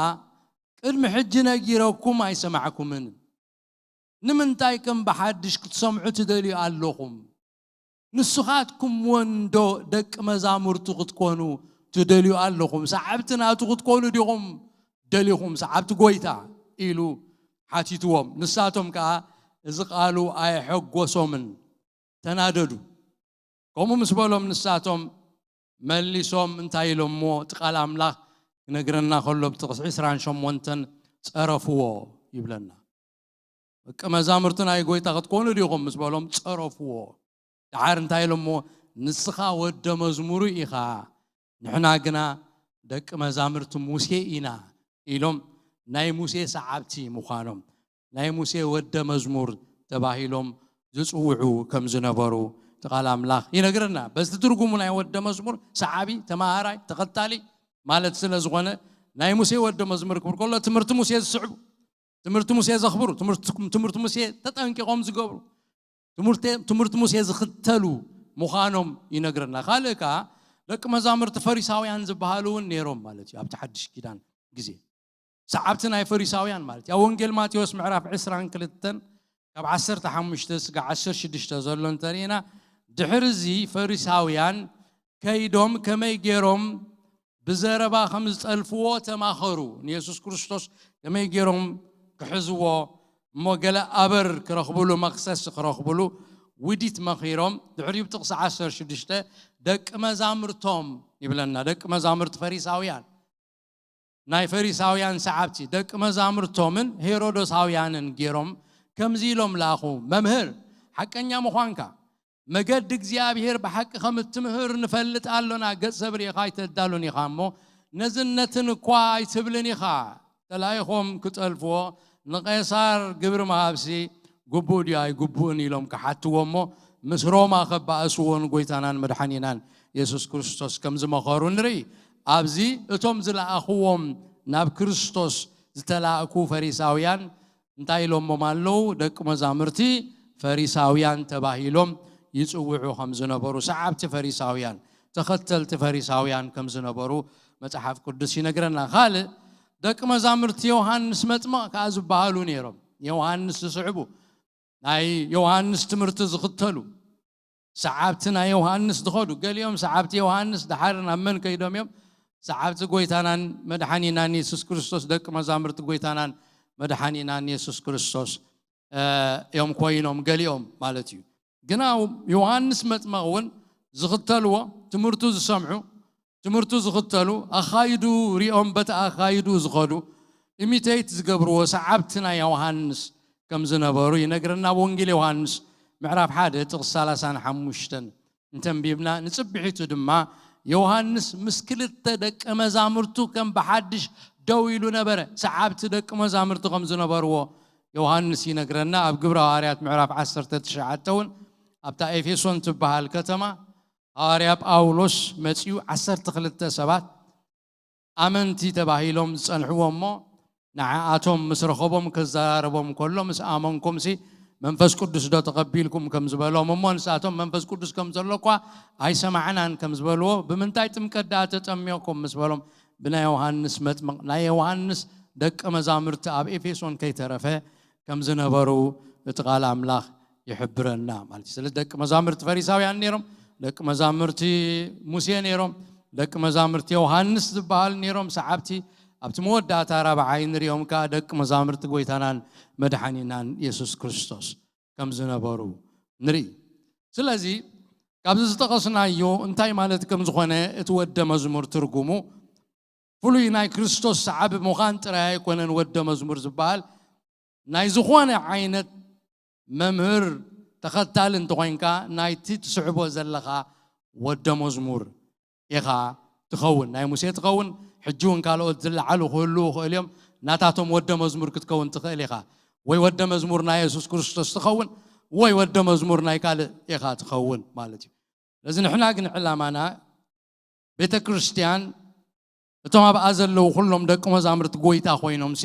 ቅድሚ ሕጂ ነጊረኩም ኣይሰማዕኩምን ንምንታይ ከም ብሓድሽ ክትሰምዑ ትደልዩ ኣለኹም ንስኻትኩም ወንዶ ደቂ መዛሙርቱ ክትኮኑ ትደልዩ ኣለኹም ሰዓብቲ ናቱ ክትኮኑ ዲኹም ደሊኹም ሰዓብቲ ጎይታ ኢሉ ሓቲትዎም ንሳቶም ከኣ እዚ ቃሉ ኣየሐጎሶምን ተናደዱ ከምኡ ምስ በሎም ንሳቶም መሊሶም እንታይ ኢሎምዎ እቲ ቃል ኣምላኽ ክነግረና ከሎ ብጥቕሲ ዕስራን ሸሞንተን ጸረፍዎ ይብለና ደቂ መዛሙርቲ ናይ ጎይታ ክትኮኑ ዲኹም ምስ በሎም ጸረፍዎ ደሓር እንታይ ኢሎምዎ ንስኻ ወደ መዝሙሩ ኢኻ ንሕና ግና ደቂ መዛምርቲ ሙሴ ኢና ኢሎም ናይ ሙሴ ሰዓብቲ ምዃኖም ናይ ሙሴ ወደ መዝሙር ተባሂሎም ዝጽውዑ ከም ዝነበሩ እቲ ቃል ኣምላኽ ይነግረና። በዚ ትርጉሙ ናይ ወደ መዝሙር ሰዓቢ፣ ተመሃራይ፣ ተኸታሊ ማለት ስለ ዝኾነ ናይ ሙሴ ወደ መዝሙር ክብል ከሎ ትምህርቲ ሙሴ ዝስዕቡ፣ ትምህርቲ ሙሴ ዘኽብሩ፣ ትምህርቲ ሙሴ ተጠንቂቖም ዝገብሩ፣ ትምህርቲ ሙሴ ዝኽተሉ ምዃኖም ይነግረና። ካልእ ከኣ ደቂ መዛሙርቲ ፈሪሳውያን ዝበሃሉ እውን ነይሮም ማለት እዩ ኣብቲ ሓድሽ ኪዳን ግዜ ሰዓብቲ ናይ ፈሪሳውያን ማለት እዩ። ኣብ ወንጌል ማቴዎስ ምዕራፍ ዕስራን ክልተን ካብ ዓሰርተ ሓሙሽተ ስጋ ዓሰርተ ሽዱሽተ ዘሎ እንተርኢና ድሕሪ እዚ ፈሪሳውያን ከይዶም ከመይ ገይሮም ብዘረባ ከም ዝጠልፍዎ ተማኸሩ። ንየሱስ ክርስቶስ ከመይ ገይሮም ክሕዝዎ እሞ ገለ ኣበር ክረኽብሉ መኽሰስ ክረኽብሉ ውዲት መኺሮም ድሕሪኡ ጥቕሲ ዓሰርተ ሽዱሽተ ደቂ መዛምርቶም ይብለና ደቂ መዛምርቲ ፈሪሳውያን ናይ ፈሪሳውያን ሰዓብቲ ደቂ መዛምርቶምን ሄሮዶሳውያንን ገይሮም ከምዚ ኢሎም ለኣኹ፣ መምህር፣ ሓቀኛ ምዃንካ፣ መገዲ እግዚኣብሔር ብሓቂ ከም እትምህር ንፈልጥ ኣሎና፣ ገጽ ሰብ ርኢኻ ኣይተዳሉን ኢኻ እሞ፣ ነዝን ነትን እኳ ኣይትብልን ኢኻ። ተላኢኾም ክጠልፍዎ ንቄሳር ግብሪ ምሃብሲ ግቡእ ድዩ ኣይግቡእን ኢሎም ክሓትዎ እሞ፣ ምስ ሮማ ከባእስዎ ንጎይታናን መድሓኒናን የሱስ ክርስቶስ ከም ዝመኸሩ ንርኢ። ኣብዚ እቶም ዝለኣኽዎም ናብ ክርስቶስ ዝተላእኩ ፈሪሳውያን እንታይ ኢሎሞም ኣለዉ? ደቂ መዛሙርቲ ፈሪሳውያን ተባሂሎም ይጽውዑ ከም ዝነበሩ፣ ሰዓብቲ ፈሪሳውያን፣ ተኸተልቲ ፈሪሳውያን ከም ዝነበሩ መጽሓፍ ቅዱስ ይነግረና። ካልእ ደቂ መዛሙርቲ ዮሃንስ መጥምቕ ከኣ ዝበሃሉ ነይሮም። ዮሃንስ ዝስዕቡ፣ ናይ ዮሃንስ ትምህርቲ ዝኽተሉ፣ ሰዓብቲ ናይ ዮሃንስ ዝኸዱ፣ ገሊኦም ሰዓብቲ ዮሃንስ ደሓር ናብ መን ከይዶም እዮም? ሰዓብቲ ጎይታናን መድሓኒናን የሱስ ክርስቶስ፣ ደቂ መዛሙርቲ ጎይታናን መድሓኒናን የሱስ ክርስቶስ እዮም ኮይኖም፣ ገሊኦም ማለት እዩ። ግና ዮሃንስ መጥመቕ እውን ዝኽተልዎ፣ ትምህርቱ ዝሰምዑ፣ ትምህርቱ ዝኽተሉ፣ ኣኻይዱ ሪኦም በቲ ኣኻይዱ ዝኸዱ፣ ኢሚቴት ዝገብርዎ ሰዓብቲ ናይ ዮሃንስ ከም ዝነበሩ ይነግረና። ኣብ ወንጌል ዮሃንስ ምዕራፍ ሓደ ጥቕሲ ሰላሳን ሓሙሽተን እንተንቢብና፣ ንጽብሒቱ ድማ ዮሃንስ ምስ ክልተ ደቀ መዛሙርቱ ከም ብሓድሽ ደው ኢሉ ነበረ። ሰዓብቲ ደቂ መዛሙርቲ ከም ዝነበርዎ ዮሃንስ ይነግረና። ኣብ ግብረ ሃዋርያት ምዕራፍ ዓሰርተ ትሽዓተ እውን ኣብታ ኤፌሶን ትበሃል ከተማ ሃዋርያ ጳውሎስ መጺኡ ዓሰርተ ክልተ ሰባት ኣመንቲ ተባሂሎም ዝጸንሕዎ እሞ፣ ንዓኣቶም ምስ ረኸቦም ክዘራረቦም ከሎ፣ ምስ ኣመንኩምሲ መንፈስ ቅዱስ ዶ ተቐቢልኩም ከም ዝበሎም እሞ፣ ንሳቶም መንፈስ ቅዱስ ከም ዘሎ እኳ ኣይሰማዕናን ከም ዝበልዎ፣ ብምንታይ ጥምቀት ደኣ ተጠሚቕኩም ምስ በሎም፣ ብናይ ዮሃንስ መጥምቕ፣ ናይ ዮሃንስ ደቀ መዛሙርቲ ኣብ ኤፌሶን ከይተረፈ ከም ዝነበሩ እቲ ቃል ኣምላኽ ይሕብረና ማለት እዩ። ስለዚ ደቂ መዛሙርቲ ፈሪሳውያን ነይሮም፣ ደቂ መዛሙርቲ ሙሴ ነይሮም፣ ደቂ መዛሙርቲ ዮሃንስ ዝበሃል ነይሮም። ሰዓብቲ ኣብቲ መወዳእታ ራብዓይ ንሪኦም ከኣ ደቂ መዛሙርቲ ጎይታናን መድሓኒናን የሱስ ክርስቶስ ከም ዝነበሩ ንርኢ። ስለዚ ካብዚ ዝጠቐስናዮ እንታይ ማለት ከም ዝኾነ፣ እቲ ወደ መዝሙር ትርጉሙ ፍሉይ ናይ ክርስቶስ ሰዓቢ ምዃን ጥራይ ኣይኮነን። ወደ መዝሙር ዝበሃል ናይ ዝኾነ ዓይነት መምህር ተኸታሊ እንተኾይንካ፣ ናይቲ ትስዕቦ ዘለኻ ወደ መዝሙር ኢኻ ትኸውን። ናይ ሙሴ ትኸውን፣ ሕጂ እውን ካልኦት ዝለዓሉ ክህልዉ ይኽእሉ እዮም። ናታቶም ወደ መዝሙር ክትከውን ትኽእል ኢኻ። ወይ ወደ መዝሙር ናይ የሱስ ክርስቶስ ትኸውን፣ ወይ ወደ መዝሙር ናይ ካልእ ኢኻ ትኸውን ማለት እዩ። ስለዚ ንሕና ግን ዕላማና ቤተ ክርስቲያን እቶም ኣብኣ ዘለዉ ኩሎም ደቂ መዛሙርቲ ጎይታ ኮይኖምሲ፣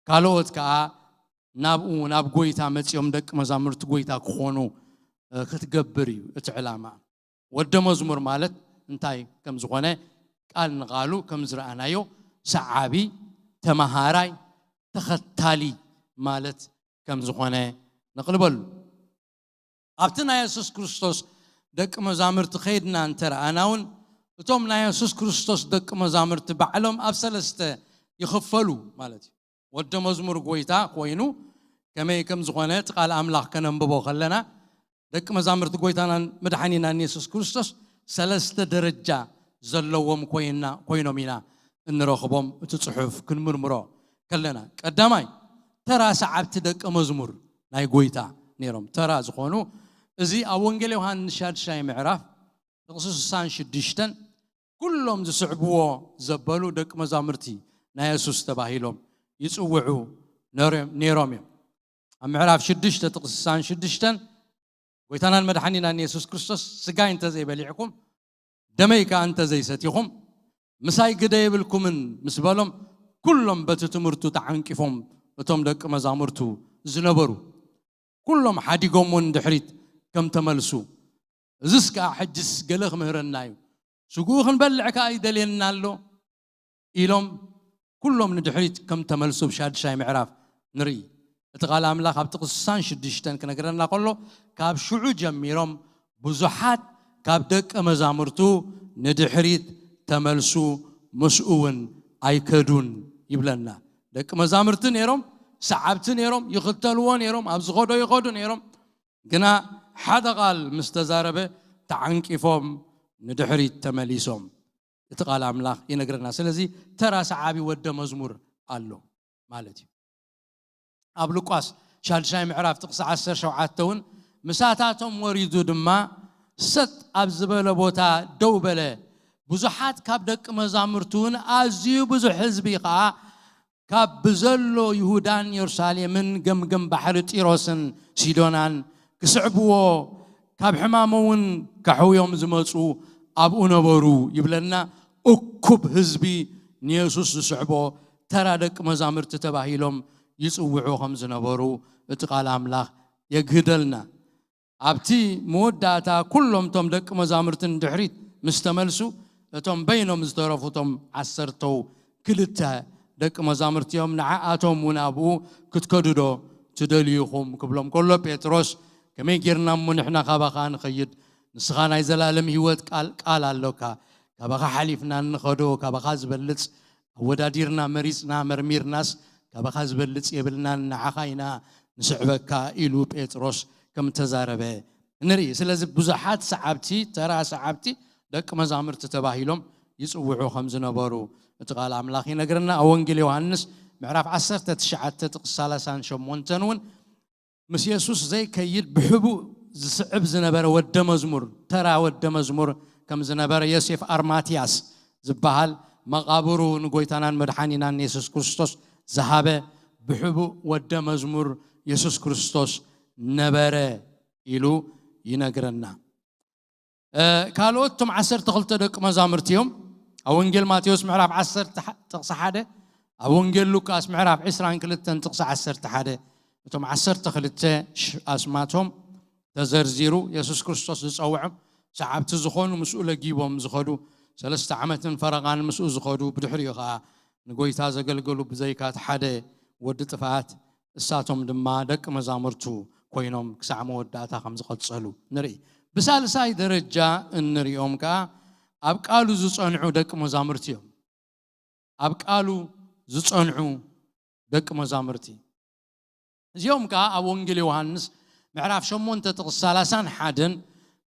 ካልኦት ከኣ ናብኡ፣ ናብ ጎይታ መጺኦም ደቂ መዛሙርቲ ጎይታ ክኾኑ፣ እ፣ ክትገብር እዩ እቲ ዕላማ። ወደ መዝሙር ማለት እንታይ ከም ዝኾነ ቃል ንቓሉ ከም ዝረኣናዮ፣ ሰዓቢ፣ ተመሃራይ፣ ተኸታሊ ማለት ከም ዝኾነ ነቕልበሉ። ኣብቲ ናይ የሱስ ክርስቶስ ደቂ መዛሙርቲ ከይድና እንተ ረኣና እውን፣ እቶም ናይ የሱስ ክርስቶስ ደቂ መዛሙርቲ ባዕሎም ኣብ ሰለስተ ይኽፈሉ ማለት እዩ። ወደ መዝሙር ጎይታ ኮይኑ ከመይ ከም ዝኾነ እቲ ቃል ኣምላኽ ከነንብቦ ከለና፣ ደቂ መዛሙርቲ ጎይታናን መድሓኒናን የሱስ ክርስቶስ ሰለስተ ደረጃ ዘለዎም ኮይና፣ ኮይኖም ኢና እንረኽቦም፣ እቲ ጽሑፍ ክንምርምሮ ከለና። ቀዳማይ፣ ተራ ሰዓብቲ ደቂ መዝሙር ናይ ጎይታ ነይሮም። ተራ ዝኾኑ፣ እዚ ኣብ ወንጌል ዮሃንስ ሻድሻይ ምዕራፍ ጥቕሲ ስሳን ሽዱሽተን፣ ኩሎም ዝስዕብዎ ዘበሉ ደቂ መዛሙርቲ ናይ የሱስ ተባሂሎም ይጽውዑ ነሮም-፣ ነይሮም እዮም። ኣብ ምዕራፍ ሽዱሽተ ጥቕሲ ስሳን ሽዱሽተን፣ ጎይታናን መድሓኒናን የሱስ ክርስቶስ፣ "ስጋይ እንተ ዘይበሊዕኩም፣ ደመይ ከኣ እንተ ዘይሰቲኹም፣ ምሳይ ግደ የብልኩምን" ምስ በሎም፣ ኩሎም በቲ ትምህርቱ ተዓንቂፎም፣ እቶም ደቂ መዛሙርቱ ዝነበሩ፣ ኩሎም ሓዲጎምዎ ንድሕሪት ከም ተመልሱ፣ "እዝስ ከኣ ሕጅስ ገለ ክምህረና እዩ፣ ስግኡ ክንበልዕ ከኣ ይደልየና ኣሎ" ኢሎም ኩሎም ንድሕሪት ከም ተመልሱ ኣብ ሻድሻይ ምዕራፍ ንርኢ። እቲ ቃል ኣምላኽ ኣብ ጥቕሲ ስሳን ሽዱሽተን ክነግረና ከሎ፣ ካብ ሽዑ ጀሚሮም ብዙሓት ካብ ደቀ መዛሙርቱ ንድሕሪት ተመልሱ፣ ምስኡ እውን ኣይከዱን ይብለና። ደቂ መዛሙርቲ ነይሮም፣ ሰዓብቲ ነይሮም፣ ይኽተልዎ ነይሮም፣ ኣብ ዝኸዶ ይኸዱ ነይሮም። ግና ሓደ ቃል ምስ ተዛረበ፣ ተዓንቂፎም ንድሕሪት ተመሊሶም። እቲ ቃል ኣምላኽ ይነግረና። ስለዚ ተራ ሰዓቢ ወደ መዝሙር ኣሎ ማለት እዩ። ኣብ ሉቃስ ሻድሻይ ምዕራፍ ጥቕሲ ዓሰርተ ሸውዓተ እውን፣ "ምሳታቶም ወሪዱ ድማ ሰጥ ኣብ ዝበለ ቦታ ደው በለ። ብዙሓት ካብ ደቂ መዛሙርቱ እውን ኣዝዩ ብዙሕ ህዝቢ ኸኣ ካብ ብዘሎ ይሁዳን የሩሳሌምን ገምገም ባሕሪ ጢሮስን ሲዶናን ክስዕብዎ፣ ካብ ሕማሙ እውን ከሕውዮም ዝመጹ ኣብኡ ነበሩ" ይብለና። እኩብ ህዝቢ ንየሱስ ዝስዕቦ ተራ ደቂ መዛሙርቲ ተባሂሎም ይጽውዑ ከም ዝነበሩ እቲ ቃል ኣምላኽ የግህደልና። ኣብቲ መወዳእታ ኩሎም እቶም ደቂ መዛሙርቲ ንድሕሪት ምስ ተመልሱ፣ እቶም በይኖም ዝተረፉ እቶም ዓሰርተው ክልተ ደቂ መዛሙርቲ እዮም። ንዓኣቶም እውን ኣብኡ ክትከዱ ዶ ትደልዩ ኢኹም ክብሎም ከሎ፣ ጴጥሮስ፣ "ከመይ ጌርና እሞ ንሕና ካባኻ ንኸይድ? ንስኻ ናይ ዘላለም ህይወት ቃል፣ ቃል ኣሎካ። ካባኻ ሓሊፍና እንኸዶ፣ ካባኻ ዝበልጽ ኣወዳዲርና፣ መሪጽና፣ መርሚርናስ፣ ካባኻ ዝበልጽ የብልናን፣ ንዓኻ ኢና ንስዕበካ" ኢሉ ጴጥሮስ ከም ተዛረበ ንርኢ። ስለዚ ብዙሓት ሰዓብቲ፣ ተራ ሰዓብቲ ደቂ መዛሙርቲ ተባሂሎም ይጽውዑ ከም ዝነበሩ እቲ ቃል ኣምላኽ ይነግረና። ኣብ ወንጌል ዮሃንስ ምዕራፍ ዓሰርተ ትሽዓተ ጥቕሲ ሰላሳን ሸሞንተን እውን፣ ምስ የሱስ ዘይከይድ ብሕቡእ ዝስዕብ ዝነበረ ወደ መዝሙር፣ ተራ ወደ መዝሙር ከም ዝነበረ ዮሴፍ ኣርማትያስ ዝበሃል መቓብሩ ንጎይታናን መድሓኒናን የሱስ ክርስቶስ ዝሃበ ብሕቡእ ወደ መዝሙር የሱስ ክርስቶስ ነበረ ኢሉ ይነግረና። ካልኦት እቶም ዓሰርተ ክልተ ደቂ መዛሙርቲ እዮም። ኣብ ወንጌል ማቴዎስ ምዕራፍ ዓሰርተ ጥቕሲ ሓደ፣ ኣብ ወንጌል ሉቃስ ምዕራፍ ዕስራን ክልተን ጥቕሲ ዓሰርተ ሓደ፣ እቶም ዓሰርተ ክልተ ኣስማቶም ተዘርዚሩ። የሱስ ክርስቶስ ዝጸውዖም ሰዓብቲ ዝኾኑ፣ ምስኡ ለጊቦም ዝኸዱ፣ ሰለስተ ዓመትን ፈረቓን ምስኡ ዝኸዱ፣ ብድሕሪኡ ኸኣ ንጎይታ ዘገልገሉ፣ ብዘይካ እቲ ሓደ ወዲ ጥፍኣት እሳቶም ድማ ደቂ መዛሙርቱ ኮይኖም ክሳዕ መወዳእታ ከም ዝቐጸሉ ንርኢ። ብሳልሳይ ደረጃ እንሪኦም ከኣ ኣብ ቃሉ ዝጸንዑ ደቂ መዛሙርቲ እዮም። ኣብ ቃሉ ዝጸንዑ ደቂ መዛሙርቲ። እዚኦም ከኣ ኣብ ወንጌል ዮሃንስ ምዕራፍ ሸሞንተ ጥቕሲ ሰላሳን ሓደን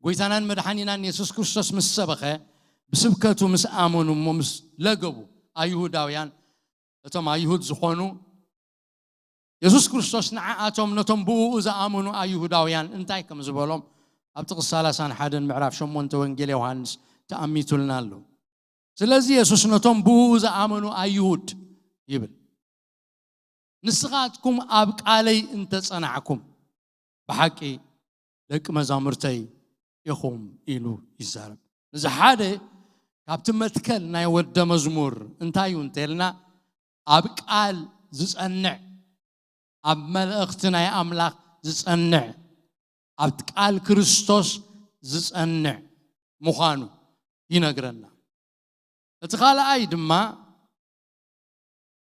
ጎይታናን መድሓኒናን የሱስ ክርስቶስ ምስ ሰበኸ፣ ብስብከቱ ምስ ኣመኑ እሞ ምስ ለገቡ ኣይሁዳውያን፣ እቶም ኣይሁድ ዝኾኑ የሱስ ክርስቶስ ንዓኣቶም ነቶም ብእኡ ዝኣመኑ ኣይሁዳውያን እንታይ ከም ዝበሎም ኣብ ጥቕሲ ሰላሳን ሓደን ምዕራፍ ሸሞንተ ወንጌል ዮሃንስ ተኣሚቱልና ኣሎ። ስለዚ የሱስ ነቶም ብእኡ ዝኣመኑ ኣይሁድ ይብል፣ "ንስኻትኩም ኣብ ቃለይ እንተጸናዕኩም ብሓቂ ደቂ መዛሙርተይ ኢኹም" ኢሉ ይዛረብ። እዚ ሓደ ካብቲ መትከል ናይ ወደ መዝሙር እንታይ እዩ እንተልና፣ ኣብ ቃል ዝጸንዕ፣ ኣብ መልእኽቲ ናይ ኣምላኽ ዝጸንዕ፣ ኣብ ቃል ክርስቶስ ዝጸንዕ ምዃኑ ይነግረና። እቲ ካልኣይ ድማ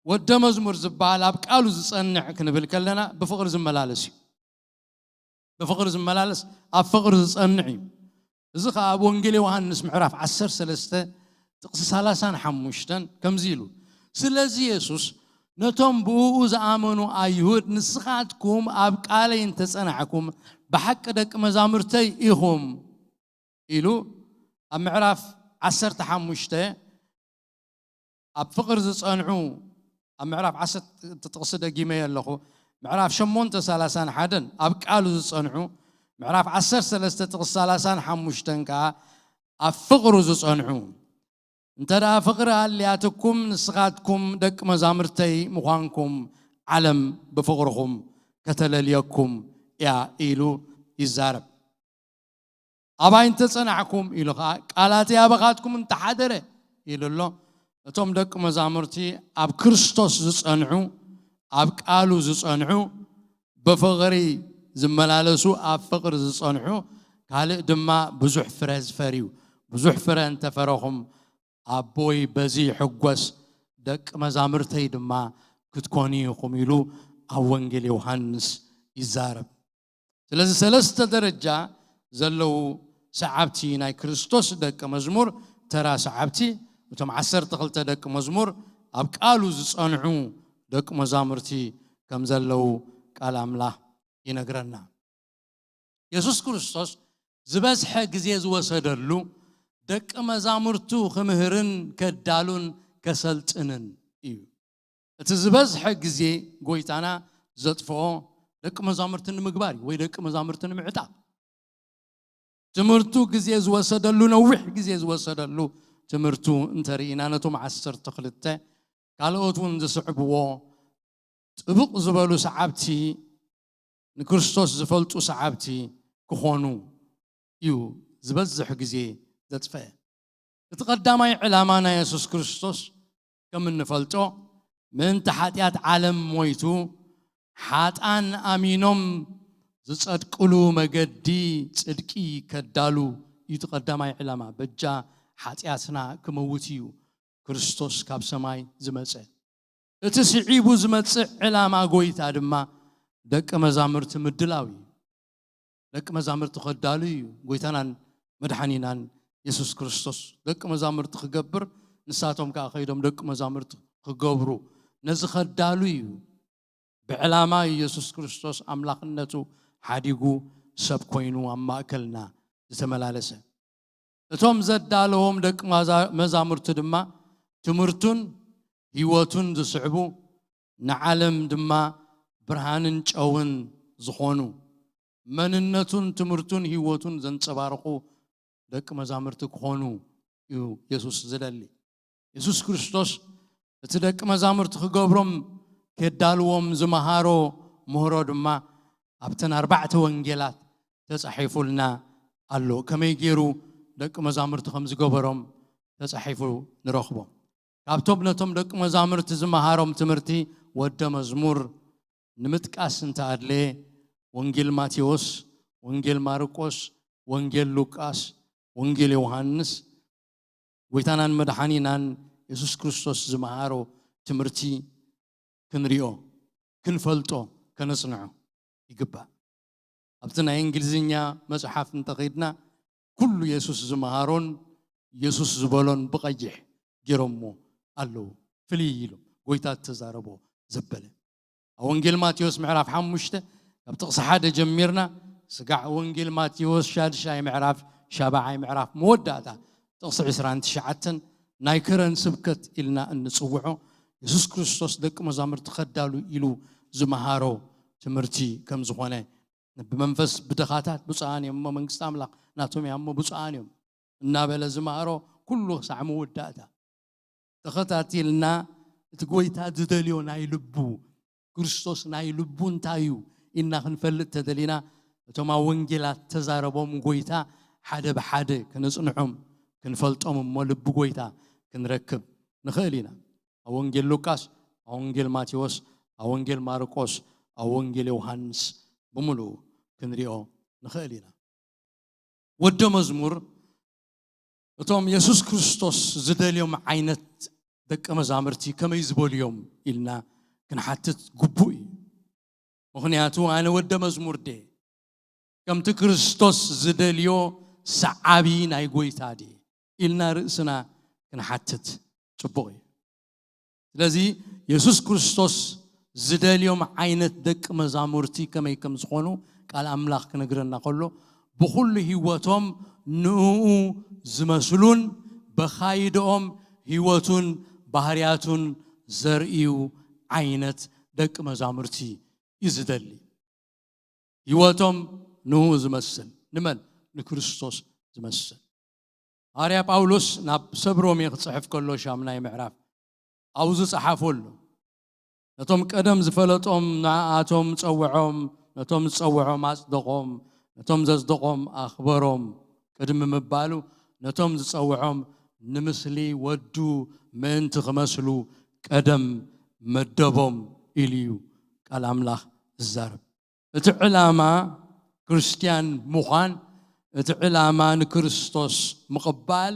ወደ መዝሙር ዝበሃል ኣብ ቃሉ ዝጸንዕ ክንብል ከለና ብፍቕሪ ዝመላለስ እዩ። ብፍቕሪ ዝመላለስ ኣብ ፍቕሪ ዝጸንዕ እዩ። እዚ ኸኣ ኣብ ወንጌል ዮሃንስ ምዕራፍ ዓሰርተ ሰለስተ ጥቕሲ ሰላሳን ሓሙሽተን ከምዚ ኢሉ፣ ስለዚ የሱስ ነቶም ብእኡ ዝኣመኑ ኣይሁድ፣ "ንስኻትኩም ኣብ ቃለይ እንተጸናዕኩም ብሓቂ ደቂ መዛሙርተይ ኢኹም" ኢሉ ኣብ ምዕራፍ ዓሰርተ ሓሙሽተ ኣብ ፍቕሪ ዝጸንዑ፣ ኣብ ምዕራፍ ዓሰርተ ጥቕሲ ደጊመዮ ኣለኹ፣ ምዕራፍ ሸሞንተ ሰላሳን ሓደን ኣብ ቃሉ ዝጸንዑ፣ ምዕራፍ ዓሰርተ ሰለስተ ጥቕሲ ሰላሳን ሓሙሽተን ከኣ ኣብ ፍቕሩ ዝጸንዑ፣ "እንተ ደኣ ፍቕሪ ኣልያትኩም ንስኻትኩም ደቂ መዛሙርተይ ምዃንኩም ዓለም ብፍቕርኹም ከተለልየኩም እያ" ኢሉ ይዛረብ። "ኣባይ እንተጸናዕኩም" ኢሉ ኸዓ፣ "ቃላተይ ኣባኻትኩም እንተሓደረ" ኢሉ ኣሎ። እቶም ደቂ መዛሙርቲ ኣብ ክርስቶስ ዝጸንዑ፣ ኣብ ቃሉ ዝጸንዑ፣ ብፍቕሪ ዝመላለሱ፣ ኣብ ፍቕሪ ዝጸንሑ፣ ካልእ ድማ ብዙሕ ፍረ ዝፈርዩ። ብዙሕ ፍረ እንተፈረኹም ኣቦይ በዚ ይሕጎስ፣ ደቂ መዛሙርተይ ድማ ክትኮኑ ኢኹም ኢሉ ኣብ ወንጌል ዮሃንስ ይዛረብ። ስለዚ ሰለስተ ደረጃ ዘለዉ ሰዓብቲ ናይ ክርስቶስ ደቂ መዝሙር፣ ተራ ሰዓብቲ፣ እቶም ዓሰርተ ክልተ ደቂ መዝሙር ኣብ ቃሉ ዝጸንዑ ደቂ መዛሙርቲ ከም ዘለዉ ቃል ኣምላኽ ይነግረና። የሱስ ክርስቶስ ዝበዝሐ ግዜ ዝወሰደሉ ደቂ መዛሙርቱ ክምህርን ከዳሉን ከሰልጥንን እዩ። እቲ ዝበዝሐ ግዜ ጎይታና ዘጥፍኦ ደቂ መዛሙርቲ ንምግባር እዩ፣ ወይ ደቂ መዛሙርቲ ንምዕጣቕ። ትምህርቱ ግዜ ዝወሰደሉ፣ ነዊሕ ግዜ ዝወሰደሉ ትምህርቱ እንተርኢና፣ ነቶም ዓሰርተ ክልተ ካልኦት እውን ዝስዕብዎ ጥብቕ ዝበሉ ሰዓብቲ፣ ንክርስቶስ ዝፈልጡ ሰዓብቲ ክኾኑ እዩ ዝበዝሕ ግዜ ዘጥፍአ። እቲ ቀዳማይ ዕላማ ናይ የሱስ ክርስቶስ ከም እንፈልጦ፣ ምእንቲ ሓጢኣት ዓለም ሞይቱ፣ ሓጣን ኣሚኖም ዝጸድቅሉ መገዲ ጽድቂ ከዳሉ እዩ። እቲ ቀዳማይ ዕላማ በጃ ሓጢኣትና ክመውት እዩ ክርስቶስ ካብ ሰማይ ዝመጸ። እቲ ስዒቡ ዝመጽእ ዕላማ ጎይታ ድማ ደቂ መዛሙርቲ ምድላው እዩ። ደቂ መዛሙርቲ ከዳሉ እዩ ጎይታናን መድሓኒናን የሱስ ክርስቶስ። ደቂ መዛሙርቲ ክገብር፣ ንሳቶም ከኣ ከይዶም ደቂ መዛሙርቲ ክገብሩ፣ ነዚ ከዳሉ እዩ። ብዕላማ እዩ የሱስ ክርስቶስ ኣምላኽነቱ ሓዲጉ ሰብ ኮይኑ ኣብ ማእከልና ዝተመላለሰ። እቶም ዘዳለዎም ደቂ መዛ-፣ መዛሙርቲ ድማ ትምህርቱን ህይወቱን ዝስዕቡ፣ ንዓለም ድማ ብርሃንን ጨውን ዝኾኑ፣ መንነቱን ትምህርቱን ህይወቱን ዘንጸባርቑ ደቂ መዛሙርቲ ክኾኑ እዩ የሱስ ዝደሊ። የሱስ ክርስቶስ እቲ ደቂ መዛሙርቲ ክገብሮም፣ ከዳልዎም ዝመሃሮ ምህሮ ድማ ኣብተን ኣርባዕተ ወንጌላት ተጻሒፉልና ኣሎ። ከመይ ገይሩ ደቂ መዛሙርቲ ከም ዝገበሮም ተጻሒፉ ንረኽቦ። ካብቶም ነቶም ደቂ መዛሙርቲ ዝመሃሮም ትምህርቲ፣ ወደ መዝሙር ንምጥቃስ እንተ ኣድለየ፣ ወንጌል ማቴዎስ፣ ወንጌል ማርቆስ፣ ወንጌል ሉቃስ፣ ወንጌል ዮሃንስ፣ ጎይታናን መድሓኒናን የሱስ ክርስቶስ ዝመሃሮ ትምህርቲ ክንሪኦ፣ ክንፈልጦ፣ ከነጽንዖ ይግባእ። ኣብቲ ናይ እንግሊዝኛ መጽሓፍ እንተኸይድና፣ ኩሉ የሱስ ዝመሃሮን የሱስ ዝበሎን ብቐይሕ ገይሮሞ ኣለዉ። ፍልይ ኢሉ ጎይታ እተዛረቦ ዘበለ። ኣብ ወንጌል ማቴዎስ ምዕራፍ ሓሙሽተ፣ ካብ ጥቕሲ ሓደ ጀሚርና፣ ስጋዕ ወንጌል ማቴዎስ ሻድሻይ ምዕራፍ፣ ሻብዓይ ምዕራፍ መወዳእታ ጥቕሲ ዕስራን ትሽዓተን ናይ ከረን ስብከት ኢልና እንጽውዖ፣ የሱስ ክርስቶስ ደቂ መዛሙርቲ ከዳሉ ኢሉ ዝመሃሮ ትምህርቲ ከም ዝኾነ፣ ብመንፈስ ብደኻታት ብፁዓን እዮም እሞ መንግስቲ ኣምላኽ ናቶም እያ እሞ ብፁዓን እዮም እናበለ ዝመሃሮ ኩሉ ክሳዕ መወዳእታ ተኸታቲልና፣ እቲ ጎይታ ዝደልዮ ናይ ልቡ፣ ክርስቶስ ናይ ልቡ እንታይ እዩ ኢልና ክንፈልጥ ተደሊና፣ እቶም ኣብ ወንጌላት ተዛረቦም ጎይታ ሓደ ብሓደ ክንጽንዖም፣ ክንፈልጦም እሞ ልቢ ጎይታ ክንረክብ ንኽእል ኢና። ኣብ ወንጌል ሉቃስ፣ ኣብ ወንጌል ማቴዎስ፣ ኣብ ወንጌል ማርቆስ፣ ኣብ ወንጌል ዮሃንስ ብምሉኡ ክንሪኦ ንኽእል ኢና። ወደ መዝሙር እቶም የሱስ ክርስቶስ ዝደልዮም ዓይነት ደቂ መዛሙርቲ ከመይ ዝበሉ እዮም ኢልና ክንሓትት ግቡእ እዩ። ምኽንያቱ ኣነ ወደ መዝሙር ድየ? ከምቲ ክርስቶስ ዝደልዮ ሰዓቢ ናይ ጎይታ ድየ? ኢልና ርእስና ክንሓትት ጽቡቕ እዩ። ስለዚ የሱስ ክርስቶስ ዝደልዮም ዓይነት ደቂ መዛሙርቲ ከመይ ከም ዝኾኑ ቃል ኣምላኽ ክነግረና ከሎ፣ ብኹሉ ህይወቶም ንእኡ ዝመስሉን በኻይድኦም ህይወቱን ባህርያቱን ዘርእዩ ዓይነት ደቂ መዛሙርቲ እዩ ዝደሊ። ህይወቶም ንእኡ ዝመስል። ንመን? ንክርስቶስ ዝመስል። ሃዋርያ ጳውሎስ ናብ ሰብ ሮሜ ክጽሕፍ ከሎ ሻምናይ ምዕራፍ ኣብኡ ዝጸሓፎ ኣሎ። ነቶም ቀደም ዝፈለጦም ንኣኣቶም ጸውዖም፣ ነቶም ዝጸውዖም ኣጽደቖም፣ ነቶም ዘጽደቖም ኣኽበሮም ቅድሚ ምባሉ፣ ነቶም ዝጸውዖም ንምስሊ ወዱ ምእንቲ ክመስሉ ቀደም መደቦም ኢሉ እዩ ቃል ኣምላኽ ዝዛረብ። እቲ ዕላማ ክርስትያን ምዃን፣ እቲ ዕላማ ንክርስቶስ ምቕባል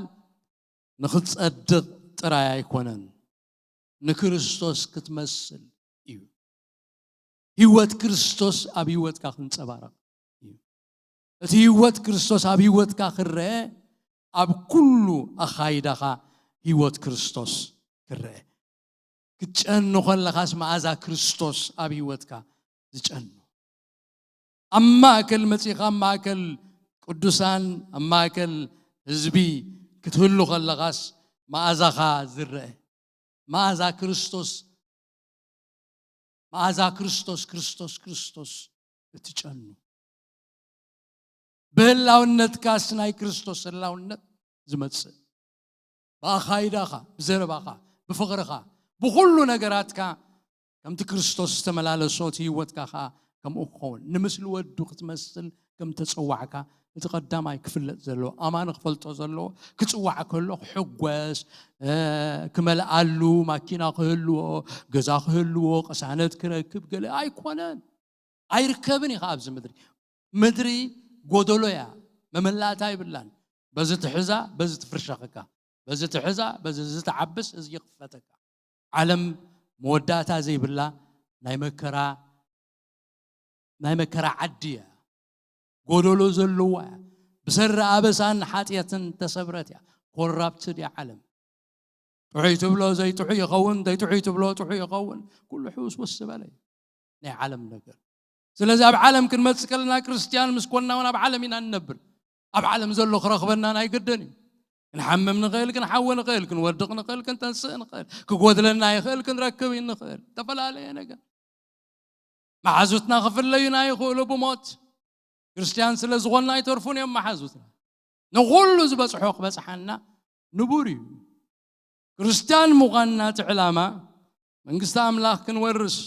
ንኽትጸድቕ ጥራይ ኣይኮነን፣ ንክርስቶስ ክትመስል እዩ። ህይወት ክርስቶስ ኣብ ህይወትካ ክንጸባረቕ እዩ። እቲ ህይወት ክርስቶስ ኣብ ህይወትካ ክረአ፣ ኣብ ኩሉ ኣኻይዳኻ ህይወት ክርስቶስ ክረአ። ክትጨኑ ከለኻስ መኣዛ ክርስቶስ ኣብ ህይወትካ ዝጨኑ። ኣብ ማእከል መጺኻ፣ ኣብ ማእከል ቅዱሳን፣ ኣብ ማእከል ህዝቢ ክትህሉ ከለኻስ መኣዛኻ ዝረአ። መኣዛ ክርስቶስ፣ መኣዛ ክርስቶስ፣ ክርስቶስ፣ ክርስቶስ እትጨኑ። ብህላውነትካስ ናይ ክርስቶስ ህላውነት ዝመጽእ። ብኣኻይዳኻ፣ ብዘረባኻ፣ ብፍቕርኻ፣ ብኹሉ ነገራትካ ከምቲ ክርስቶስ ዝተመላለሶ እቲ ህይወትካ ኸኣ ከምኡ ክኸውን። ንምስሊ ወዱ ክትመስል ከም ተጸዋዕካ እቲ ቀዳማይ ክፍለጥ ዘለዎ፣ ኣማኒ ክፈልጦ ዘለዎ፣ ክጽዋዕ ከሎ ክሕጎስ፣ እ፣ ክመልኣሉ፣ ማኪና ክህልዎ፣ ገዛ ክህልዎ፣ ቅሳነት ክረክብ ገለ ኣይኮነን። ኣይርከብን እዩ ኣብዚ ምድሪ። ምድሪ ጎደሎ እያ፣ መመላእታ ይብላን። በዚ ትሕዛ፣ በዚ ትፍርሸኸካ፣ በዚ ትሕዛ፣ በዚ እዚ ትዓብስ፣ እዚ ይኽፈተካ። ዓለም መወዳእታ ዘይብላ ናይ መከራ፣ ናይ መከራ ዓዲ እያ። ጎደሎ ዘለዋ እያ። ብሰሪ ኣበሳን ሓጢኣትን ተሰብረት እያ። ኮራፕትድ እያ ዓለም። ጥዑይ ትብሎ ዘይጥዑይ ይኸውን፣ ዘይጥዑይ ትብሎ ጥዑይ ይኸውን። ኩሉ ሕውስውስ ዝበለ እዩ ናይ ዓለም ነገር። ስለዚ ኣብ ዓለም ክንመጽእ ከለና ክርስትያን ምስ ኮንና እውን ኣብ ዓለም ኢና ንነብር። ኣብ ዓለም ዘሎ ክረኽበናን ኣይግድን እዩ። ክንሓምም ንኽእል፣ ክንሓዊ ንኽእል፣ ክንወድቕ ንኽእል፣ ክንተንስእ ንኽእል፣ ክጎድለና ይኽእል፣ ክንረክብ ንኽእል። ዝተፈላለየ ነገር። መሓዙትና ክፍለዩና ይኽእሉ ብሞት። ክርስትያን ስለ ዝኾንና ኣይተርፉን እዮም መሓዙትና። ንኹሉ ዝበጽሖ ክበጽሓና ንቡር እዩ። ክርስትያን ምዃንና እቲ ዕላማ መንግስቲ ኣምላኽ ክንወርስ፣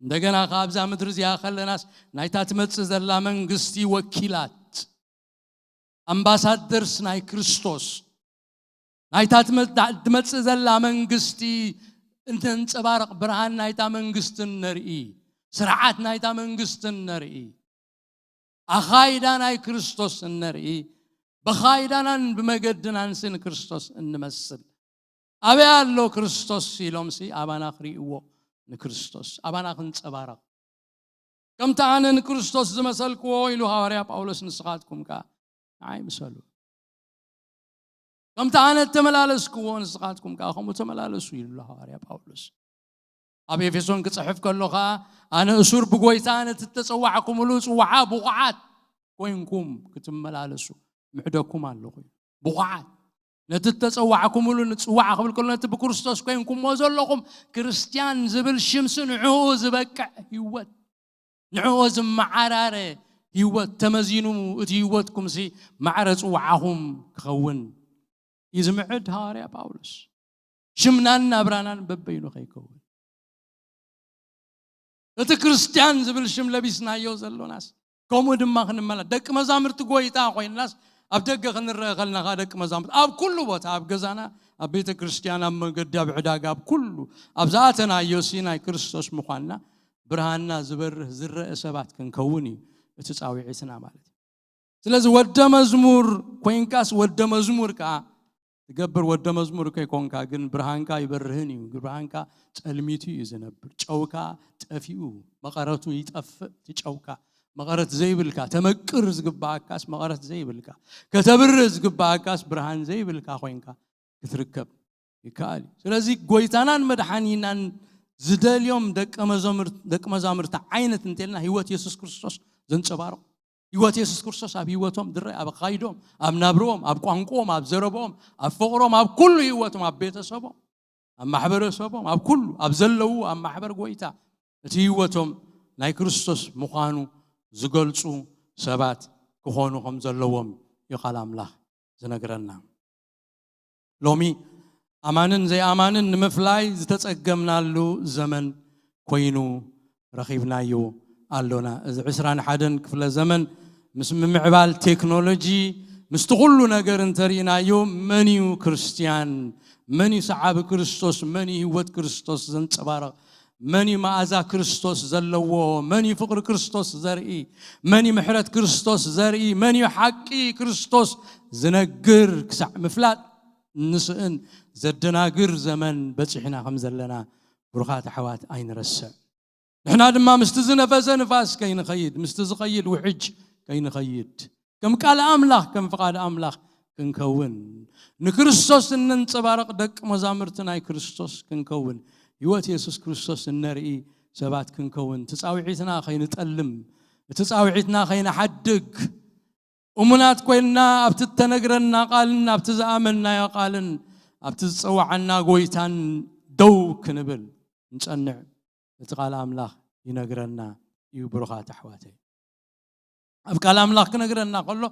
እንደገና ካብዛ ምድሪ እዚኣ ከለናስ ናይታ ትመጽእ ዘላ መንግስቲ ወኪላት፣ ኣምባሳደርስ ናይ ክርስቶስ፣ ናይታ ትመ- ትመጽእ ዘላ መንግስቲ እንተንጸባርቕ፣ ብርሃን ናይታ መንግስቲ ነርኢ፣ ስርዓት ናይታ መንግስቲ ነርኢ፣ ኣኻይዳ ናይ ክርስቶስ እነርኢ፣ ብኻይዳናን ብመገድናን ሲ ንክርስቶስ እንመስል። ኣበይ ኣሎ ክርስቶስ ኢሎም ሲ ኣባና ክርእይዎ፣ ንክርስቶስ ኣባና ክንጸባረቕ። ከምቲ ኣነ ንክርስቶስ ዝመሰልክዎ ኢሉ ሃዋርያ ጳውሎስ፣ ንስኻትኩም ከኣ ንዓይ ምሰሉ። ከምቲ ኣነ እተመላለስክዎ ንስኻትኩም ከኣ ከምኡ ተመላለሱ ኢሉ ሃዋርያ ጳውሎስ። ኣብ ኤፌሶን ክጽሕፍ ከሎ ከኣ፣ ኣነ እሱር ብጎይታ ነቲ እተጸዋዕኩምሉ ጽዋዓ ብቑዓት ኮይንኩም ክትመላለሱ ምሕደኩም ኣለኹ። ብቑዓት፣ ነቲ እተጸዋዕኩምሉ፣ ንጽዋዕ ክብል ከሎ ነቲ ብክርስቶስ ኮይንኩምዎ ዘለኹም ክርስትያን ዝብል ሽምሲ ንዕኡ ዝበቅዕ ህይወት፣ ንዕኡ ዝመዓራረ ህይወት ተመዚኑ፣ እቲ ህይወትኩምሲ ማዕረ ጽዋዓኹም ክኸውን እዩ ዝምዕድ ሃዋርያ ጳውሎስ። ሽምናን ናብራናን በበይኑ ከይከውን፣ እቲ ክርስትያን ዝብል ሽም ለቢስናዮ ዘሎናስ፣ ከምኡ ድማ ክንመላ፣ ደቂ መዛምርቲ ጎይታ ኮይንናስ፣ ኣብ ደገ ክንረአ ከለና ከኣ ደቂ መዛምርቲ፣ ኣብ ኩሉ ቦታ፣ ኣብ ገዛና፣ ኣብ ቤተ ክርስትያን፣ ኣብ መገዲ፣ ኣብ ዕዳጋ፣ ኣብ ኩሉ፣ ኣብ ዝኣተናዮ ሲ ናይ ክርስቶስ ምዃንና፣ ብርሃንና ዝበርህ ዝረአ ሰባት ክንከውን እዩ እቲ ጻውዒትና ማለት እዩ። ስለዚ ወደ መዝሙር ኮይንካስ፣ ወደ መዝሙር ከኣ ትገብር፣ ወደ መዝሙር ከይኮንካ ግን ብርሃንካ ይበርህን እዩ። ብርሃንካ ጸልሚቱ እዩ ዝነብር። ጨውካ ጠፊኡ፣ መቐረቱ ይጠፍእ። እቲ ጨውካ፣ መቐረት ዘይብልካ፣ ተመቅር ዝግባኣካስ መቐረት ዘይብልካ፣ ከተብርህ ዝግባኣካስ ብርሃን ዘይብልካ ኮይንካ ክትርከብ ይከኣል እዩ። ስለዚ ጎይታናን መድሓኒናን ዝደልዮም ደቀ መዛሙር-፣ ደቀ መዛሙርቲ ዓይነት እንተልና፣ ህይወት የሱስ ክርስቶስ ዘንጸባርቑ፣ ህይወት የሱስ ክርስቶስ ኣብ ህይወቶም ዝረአ፣ ኣብ ኣኻይዶም፣ ኣብ ናብርኦም፣ ኣብ ቋንቋኦም፣ ኣብ ዘረብኦም፣ ኣብ ፍቕሮም፣ ኣብ ኩሉ ህይወቶም፣ ኣብ ቤተሰቦም፣ ኣብ ማሕበረሰቦም፣ ኣብ ኩሉ፣ ኣብ ዘለዉ፣ ኣብ ማሕበር ጎይታ፣ እቲ ህይወቶም ናይ ክርስቶስ ምዃኑ ዝገልጹ ሰባት ክኾኑ ከም ዘለዎም እዩ ቃል ኣምላኽ ዝነግረና። ሎሚ ኣማንን ዘይኣማንን ንምፍላይ ዝተጸገምናሉ ዘመን ኮይኑ ረኺብናዮ ኣሎና። እዚ ዕስራን ሓደን ክፍለ ዘመን ምስ ምምዕባል ቴክኖሎጂ፣ ምስቲ ኩሉ ነገር እንተሪእናዮ፣ መን እዩ ክርስትያን? መን እዩ ሰዓቢ ክርስቶስ? መን እዩ ህይወት ክርስቶስ ዘንጸባርቕ? መን እዩ መኣዛ ክርስቶስ ዘለዎ? መን እዩ ፍቕሪ ክርስቶስ ዘርኢ? መን እዩ ምሕረት ክርስቶስ ዘርኢ? መን እዩ ሓቂ ክርስቶስ ዝነግር? ክሳዕ ምፍላጥ እንስእን ዘደናግር ዘመን በጺሕና ከም ዘለና፣ ብሩኻት ኣሕዋት፣ ኣይንረስዕ። ንሕና ድማ ምስቲ ዝነፈሰ ንፋስ ከይንኸይድ፣ ምስቲ ዝኸይድ ውሕጅ ከይንኸይድ፣ ከም ቃል ኣምላኽ፣ ከም ፍቓድ ኣምላኽ ክንከውን፣ ንክርስቶስ እነንጸባርቕ ደቂ መዛሙርቲ ናይ ክርስቶስ ክንከውን፣ ህይወት የሱስ ክርስቶስ እነርኢ ሰባት ክንከውን፣ እቲ ጻውዒትና ከይንጠልም፣ እቲ ጻውዒትና ከይንሓድግ፣ እሙናት ኮይንና ኣብቲ እተነግረና ቃልን ኣብቲ ዝኣመንናዮ ቃልን ኣብቲ ዝጸዋዓና ጎይታን ደው ክንብል ንጸንዕ። እቲ ቃል ኣምላኽ ይነግረና እዩ፣ ብሩኻት ኣሕዋተይ። ኣብ ቃል ኣምላኽ ክነግረና ከሎ፣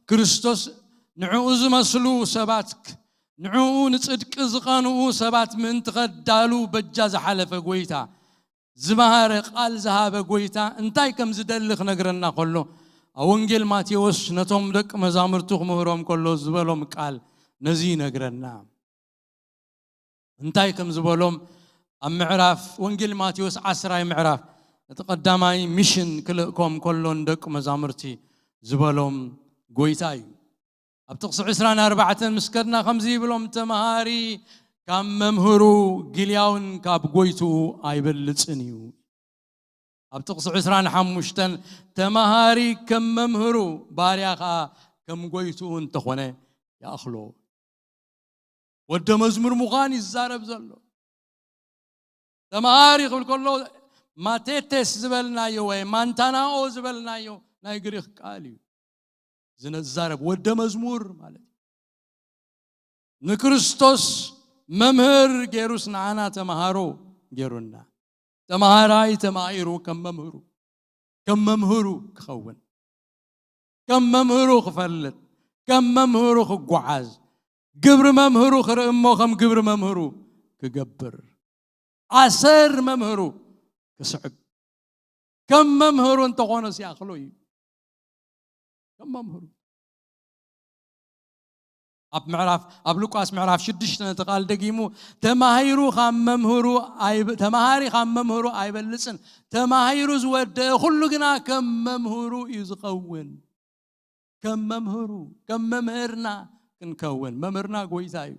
ክርስቶስ ንዕኡ ዝመስሉ ሰባት፣ ንዕኡ ንጽድቂ ዝቐንኡ ሰባት ምእንቲ ከዳሉ በጃ ዝሓለፈ ጎይታ፣ ዝመሃረ፣ ቃል ዝሃበ ጎይታ እንታይ ከም ዝደሊ ክነግረና ከሎ፣ ኣብ ወንጌል ማቴዎስ ነቶም ደቂ መዛሙርቱ ክምህሮም ከሎ ዝበሎም ቃል ነዚ ይነግረና። እንታይ ከም ዝበሎም ኣብ ምዕራፍ፣ ወንጌል ማቴዎስ ዓስራይ ምዕራፍ፣ እቲ ቀዳማይ ሚሽን ክልእኮም ከሎ ንደቂ መዛሙርቲ ዝበሎም ጎይታ እዩ። ኣብ ጥቕሲ ዕስራን ኣርባዕተን ምስ ከድና ከምዚ ይብሎም፣ ተመሃሪ ካብ መምህሩ ጊልያውን ካብ ጎይትኡ ኣይበልጽን እዩ። ኣብ ጥቕሲ ዕስራን ሓሙሽተን፣ ተመሃሪ ከም መምህሩ፣ ባርያ ኸኣ ከም ጎይትኡ እንተኾነ ይኣኽሎ። ወደ መዝሙር ምዃን ይዛረብ ዘሎ። ተመሃሪ ክብል ከሎ፣ ማቴቴስ ዝበልናዮ ወይ ማንታናኦ ዝበልናዮ ናይ ግሪኽ ቃል እዩ ዝነዛረብ። ወደ መዝሙር ማለት እዩ። ንክርስቶስ መምህር ገይሩስ ንዓና ተመሃሮ ገይሩና። ተማሃራይ ተማሂሩ ከም መምህሩ ከም መምህሩ ክኸውን፣ ከም መምህሩ ክፈልጥ፣ ከም መምህሩ ክጓዓዝ፣ ግብሪ መምህሩ ክርኢ እሞ ከም ግብሪ መምህሩ ክገብር፣ ኣሰር መምህሩ ክስዕብ፣ ከም መምህሩ እንተኾነ ሲኣኽሎ እዩ። ከም መምህሩ ኣብ ምዕራፍ ኣብ ሉቃስ ምዕራፍ ሽዱሽተ ነቲ ቃል ደጊሙ፣ ተማሂሩ ካብ መምህሩ ኣይበ- ተማሃሪ ካብ መምህሩ ኣይበልጽን፣ ተማሂሩ ዝወደአ ኩሉ ግና ከም መምህሩ እዩ ዝኸውን። ከም መምህሩ ከም መምህርና ክንከውን፣ መምህርና ጎይታ እዩ።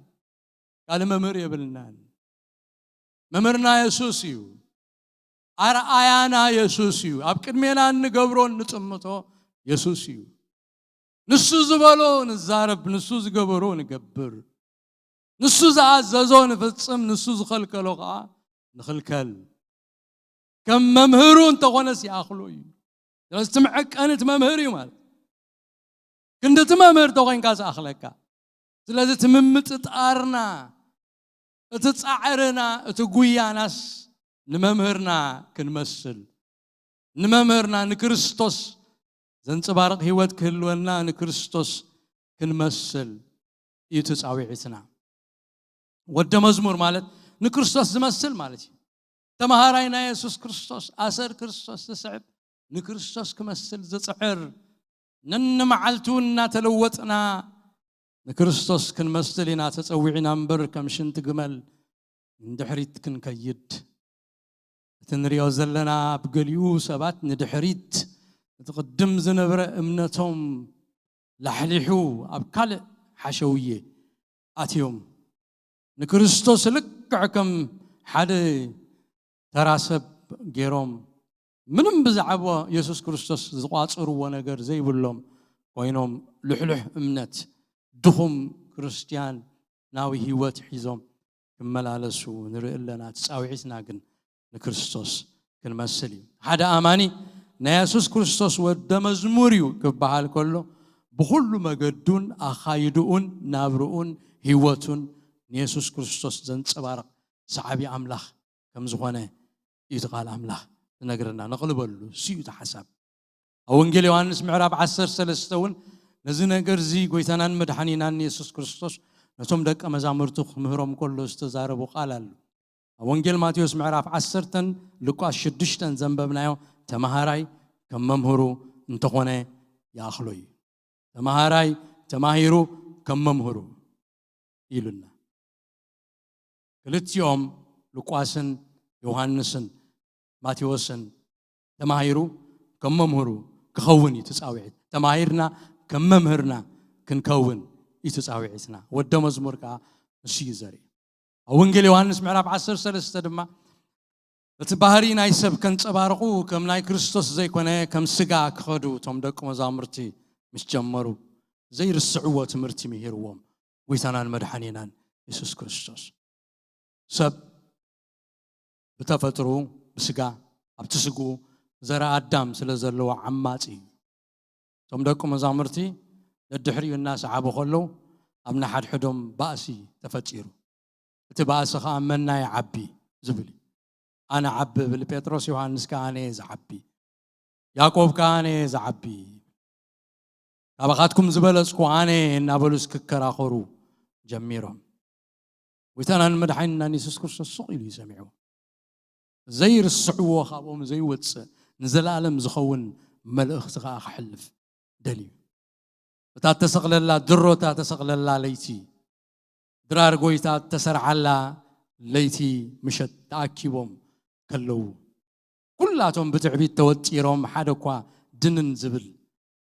ካልእ መምህር የብልናን። መምህርና የሱስ እዩ። ኣርኣያና የሱስ እዩ። ኣብ ቅድሜና እንገብሮ እንጥምቶ የሱስ እዩ። ንሱ ዝበሎ ንዛረብ፣ ንሱ ዝገበሮ ንገብር፣ ንሱ ዝኣዘዞ ንፍጽም፣ ንሱ ዝኸልከሎ ኸዓ ንኽልከል። ከም መምህሩ እንተኾነ ሲኣኽሎ እዩ። ስለዚ እቲ መዐቀኒ እቲ መምህር እዩ ማለት። ክንዲ እቲ መምህር ተኾይንካ ዝኣኽለካ። ስለዚ እቲ ምምጥጣርና፣ እቲ ጻዕርና፣ እቲ ጉያናስ ንመምህርና ክንመስል፣ ንመምህርና ንክርስቶስ ዘንጽባርቕ ህይወት ክህልወና ንክርስቶስ ክንመስል እዩ እቲ ጻውዒትና። ወደ መዝሙር ማለት ንክርስቶስ ዝመስል ማለት እዩ። ተማሃራይ ናይ የሱስ ክርስቶስ፣ ኣሰር ክርስቶስ ዝስዕብ፣ ንክርስቶስ ክመስል ዝጽዕር፣ ነንመዓልቱ እናተለወጥና ንክርስቶስ ክንመስል ኢና ተጸዊዕና እምበር ከም ሽንቲ ግመል ንድሕሪት ክንከይድ። እቲ ንሪኦ ዘለና ኣብ ገሊኡ ሰባት ንድሕሪት እቲ ቅድም ዝነበረ እምነቶም ላሕሊሑ ኣብ ካልእ ሓሸውየ ኣትዮም ንክርስቶስ ልክዕ ከም ሓደ ተራ ሰብ ገይሮም ምንም ብዛዕባ የሱስ ክርስቶስ ዝቋጽርዎ ነገር ዘይብሎም ኮይኖም ልሕሉሕ እምነት ድኹም ክርስትያናዊ ህይወት ሒዞም ክመላለሱ ንርኢ ኣለና። እቲ ጻውዒትና ግን ንክርስቶስ ክንመስል እዩ። ሓደ ኣማኒ ናይ የሱስ ክርስቶስ ወደ መዝሙር እዩ ክበሃል ከሎ ብኹሉ መገዱን ኣኻይድኡን ናብርኡን ህይወቱን ንየሱስ ክርስቶስ ዘንጸባርቕ ሰዓቢ ኣምላኽ ከም ዝኾነ እዩ እቲ ቃል ኣምላኽ ዝነግረና። ነቕልበሉ፣ እሱ እዩ እቲ ሓሳብ። ኣብ ወንጌል ዮሃንስ ምዕራፍ ዓሰርተ ሰለስተ እውን ነዚ ነገር እዚ ጎይታናን መድሓኒናን የሱስ ክርስቶስ ነቶም ደቀ መዛሙርቱ ክምህሮም ከሎ ዝተዛረቦ ቃል ኣሎ። ኣብ ወንጌል ማቴዎስ ምዕራፍ ዓሰርተን ሉቃስ ሽዱሽተን ዘንበብናዮ ተማሃራይ ከም መምህሩ እንተኾነ ይኣኽሎ እዩ። ተማሃራይ ተማሂሩ ከም መምህሩ ኢሉና። ክልቲኦም ሉቃስን ዮሃንስን ማቴዎስን ተማሂሩ ከም መምህሩ ክኸውን እዩ እቲ ጻውዒት። ተማሂርና ከም መምህርና ክንከውን እዩ እቲ ጻውዒትና። ወደ መዝሙር ከኣ ንሱ እዩ ዘርኢ። ኣብ ወንጌል ዮሃንስ ምዕራፍ ዓሰርተ ሰለስተ ድማ እቲ ባህሪ ናይ ሰብ ከንጸባርቑ ከም ናይ ክርስቶስ ዘይኮነ ከም ስጋ ክኸዱ እቶም ደቂ መዛሙርቲ ምስ ጀመሩ ዘይርስዕዎ ትምህርቲ ምሂርዎም ጎይታናን መድሓኒናን የሱስ ክርስቶስ። ሰብ ብተፈጥሩ ብስጋ ኣብቲ ስግኡ ዘረ ኣዳም ስለ ዘለዎ ዓማጺ እዩ። እቶም ደቂ መዛሙርቲ ደድሕሪኡ እናሰዓቡ ከለዉ ኣብ ንሓድሕዶም ባእሲ ተፈጢሩ። እቲ ባእሲ ኸኣ መና ይዓቢ ዝብል እዩ። ኣነ ዓቢ ብል ጴጥሮስ፣ ዮሃንስ ከኣ ኣነ እየ ዝዓቢ፣ ያዕቆብ ከኣ ኣነ እየ ዝዓቢ፣ ካባኻትኩም ዝበለጽኩ ኣነ እየ እናበሉስ ክከራኸሩ ጀሚሮም። ጎይታናን መድሓኒናን የሱስ ክርስቶስ ስቕ ኢሉ እዩ ሰሚዑ። ዘይርስዕዎ ካብኦም ዘይወጽእ ንዘለኣለም ዝኸውን መልእኽቲ ከኣ ከሕልፍ ደልዩ። እታ እተሰቕለላ ድሮ፣ እታ እተሰቕለላ ለይቲ፣ ድራር ጎይታ እተሰርዓላ ለይቲ ምሸት ተኣኪቦም ከለዉ ኩላቶም ብትዕቢት ተወጢሮም ሓደ እኳ ድንን ዝብል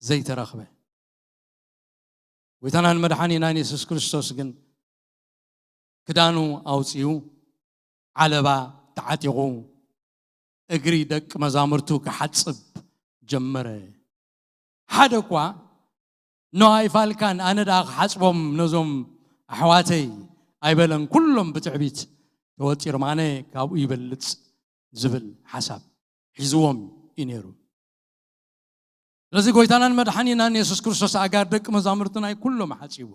ዘይተረኽበ። ጎይታናን መድሓኒናን የሱስ ክርስቶስ ግን ክዳኑ ኣውጺኡ ዓለባ ተዓጢቑ እግሪ ደቂ መዛሙርቱ ክሓጽብ ጀመረ። ሓደ እኳ ኖ ኣይፋልካን ኣነ ደኣ ክሓጽቦም ነዞም ኣሕዋተይ ኣይበለን። ኩሎም ብትዕቢት ተወጢሮም ኣነ ካብኡ ይበልጽ ዝብል ሓሳብ ሒዝዎም እዩ ነይሩ። ስለዚ ጎይታናን መድሓኒናን የሱስ ክርስቶስ ኣጋር ደቂ መዛሙርቱ ናይ ኩሎም ሓጺቡ።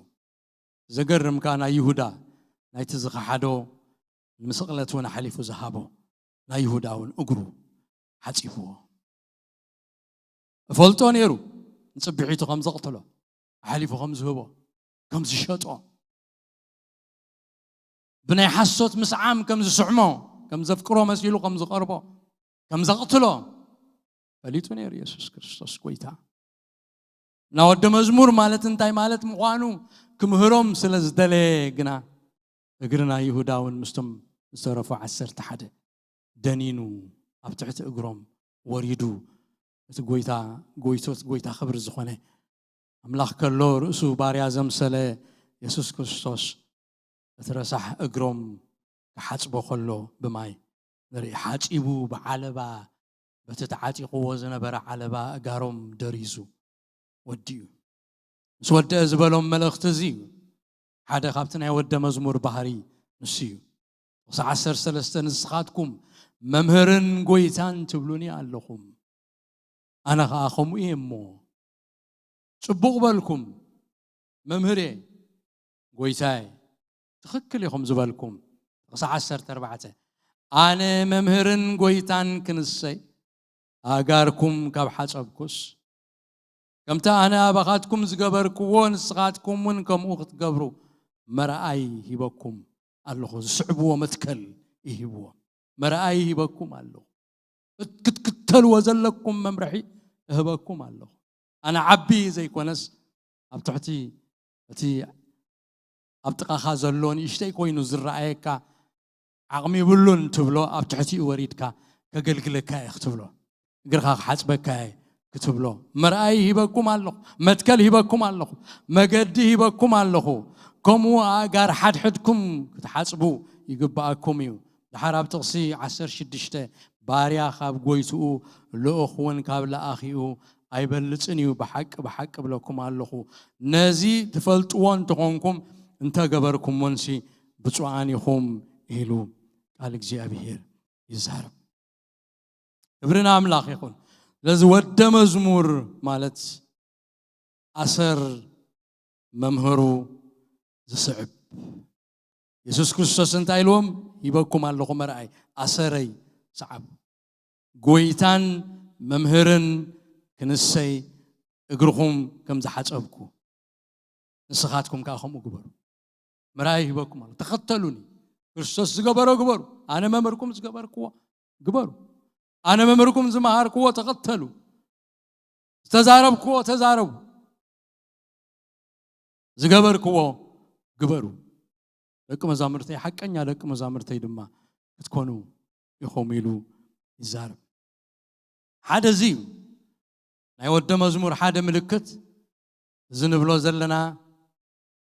ዘገርም ከኣ ናይ ይሁዳ ናይቲ ዝኸሓዶ ንምስቕለት እውን ኣሕሊፉ ዝሃቦ ናይ ይሁዳ እውን እግሩ ሓጺብዎ። እፈልጦ ነይሩ፣ ንጽብሒቱ ከም ዘቕትሎ፣ ኣሕሊፉ ከም ዝህቦ፣ ከም ዝሸጦ፣ ብናይ ሓሶት ምስዓም ከም ዝስዕሞ፣ ከም ዘፍቅሮ መሲሉ ከም ዝቐርቦ፣ ከም ዘቕትሎ ፈሊጡ ነይሩ። የሱስ ክርስቶስ ጎይታ እና ወደ መዝሙር ማለት እንታይ ማለት ምዃኑ ክምህሮም ስለ ዝደለየ ግና፣ እግሪ ናይ ይሁዳ እውን ምስቶም ዝተረፉ ዓሰርተ ሓደ ደኒኑ ኣብ ትሕቲ እግሮም ወሪዱ፣ እቲ ጎይታ ጎይቶት ጎይታ ክብሪ ዝኾነ ኣምላኽ ከሎ ርእሱ ባርያ ዘምሰለ የሱስ ክርስቶስ እቲ ረሳሕ እግሮም ክሓጽቦ ከሎ ብማይ ንርኢ። ሓጺቡ ብዓለባ በቲ ተዓጢቕዎ ዝነበረ ዓለባ ኣእጋሮም ደሪዙ ወዲኡ። ምስ ወደአ ዝበሎም መልእኽቲ እዚ እዩ። ሓደ ካብቲ ናይ ወደ መዝሙር ባህሪ ንሱ እዩ። ጥቕሲ ዓሰርተ ሰለስተ ንስኻትኩም መምህርን ጎይታን ትብሉኒ ኣለኹም፣ ኣነ ኸኣ ከምኡ እየ እሞ ጽቡቕ በልኩም፣ መምህር እየ፣ ጎይታ እየ፣ ትኽክል ኢኹም ዝበልኩም። ጥቕሲ ዓሰርተ ኣርባዕተ ኣነ መምህርን ጎይታን ክንሰይ ኣእጋርኩም ካብ ሓጸብኩስ፣ ከምቲ ኣነ ኣባኻትኩም ዝገበርክዎ ንስኻትኩም እውን ከምኡ ክትገብሩ መርኣይ ሂበኩም ኣለኹ። ዝስዕብዎ መትከል ይሂብዎ። መርኣይ ሂበኩም ኣለኹ። ክትክተልዎ ዘለኩም መምርሒ እህበኩም ኣለኹ። ኣነ ዓቢ ዘይኮነስ ኣብ ትሕቲ እቲ ኣብ ጥቓኻ ዘሎ ንእሽተይ ኮይኑ ዝረኣየካ ዓቕሚ ይብሉን ትብሎ ኣብ ትሕቲኡ ወሪድካ ከገልግለካ እየ ክትብሎ፣ እግርኻ ክሓጽበካ እየ ክትብሎ መርኣይ ሂበኩም ኣለኹ፣ መትከል ሂበኩም ኣለኹ፣ መገዲ ሂበኩም ኣለኹ። ከምኡ ኣእጋር ሓድሕድኩም ክትሓጽቡ ይግብኣኩም እዩ። ድሓር ኣብ ጥቕሲ ዓሰርተ ሽዱሽተ ባርያ ካብ ጎይትኡ ልኡኽ እውን ካብ ለኣኺኡ ኣይበልጽን እዩ፣ ብሓቂ ብሓቂ እብለኩም ኣለኹ፣ ነዚ ትፈልጥዎ እንተኾንኩም እንተገበርኩሞንሲ ብፁዓን ኢኹም ኢሉ ቃል እግዚኣብሔር ይዛረብ። ክብሪ ንኣምላኽ ይኹን። ስለዚ ወደ መዝሙር ማለት ኣሰር መምህሩ ዝስዕብ። የሱስ ክርስቶስ እንታይ ኢልዎም? ሂበኩም ኣለኹ መርኣይ፣ ኣሰረይ ሰዓቡ። ጎይታን መምህርን ክንሰይ እግርኹም ከም ዝሓጸብኩ ንስኻትኩም ከኣ ከምኡ ግበሩ። መርኣይ ሂበኩም ኣሎ። ተኸተሉኒ። ክርስቶስ ዝገበሮ ግበሩ። ኣነ መምህርኩም ዝገበርክዎ ግበሩ። ኣነ መምህርኩም ዝመሃርክዎ ተኸተሉ። ዝተዛረብክዎ ተዛረቡ። ዝገበርክዎ ግበሩ። ደቂ መዛሙርተይ፣ ሓቀኛ ደቂ መዛሙርተይ ድማ ክትኮኑ ኢኹም ኢሉ ይዛረብ። ሓደ እዚ እዩ። ናይ ወደ መዝሙር ሓደ ምልክት እዚ ንብሎ ዘለና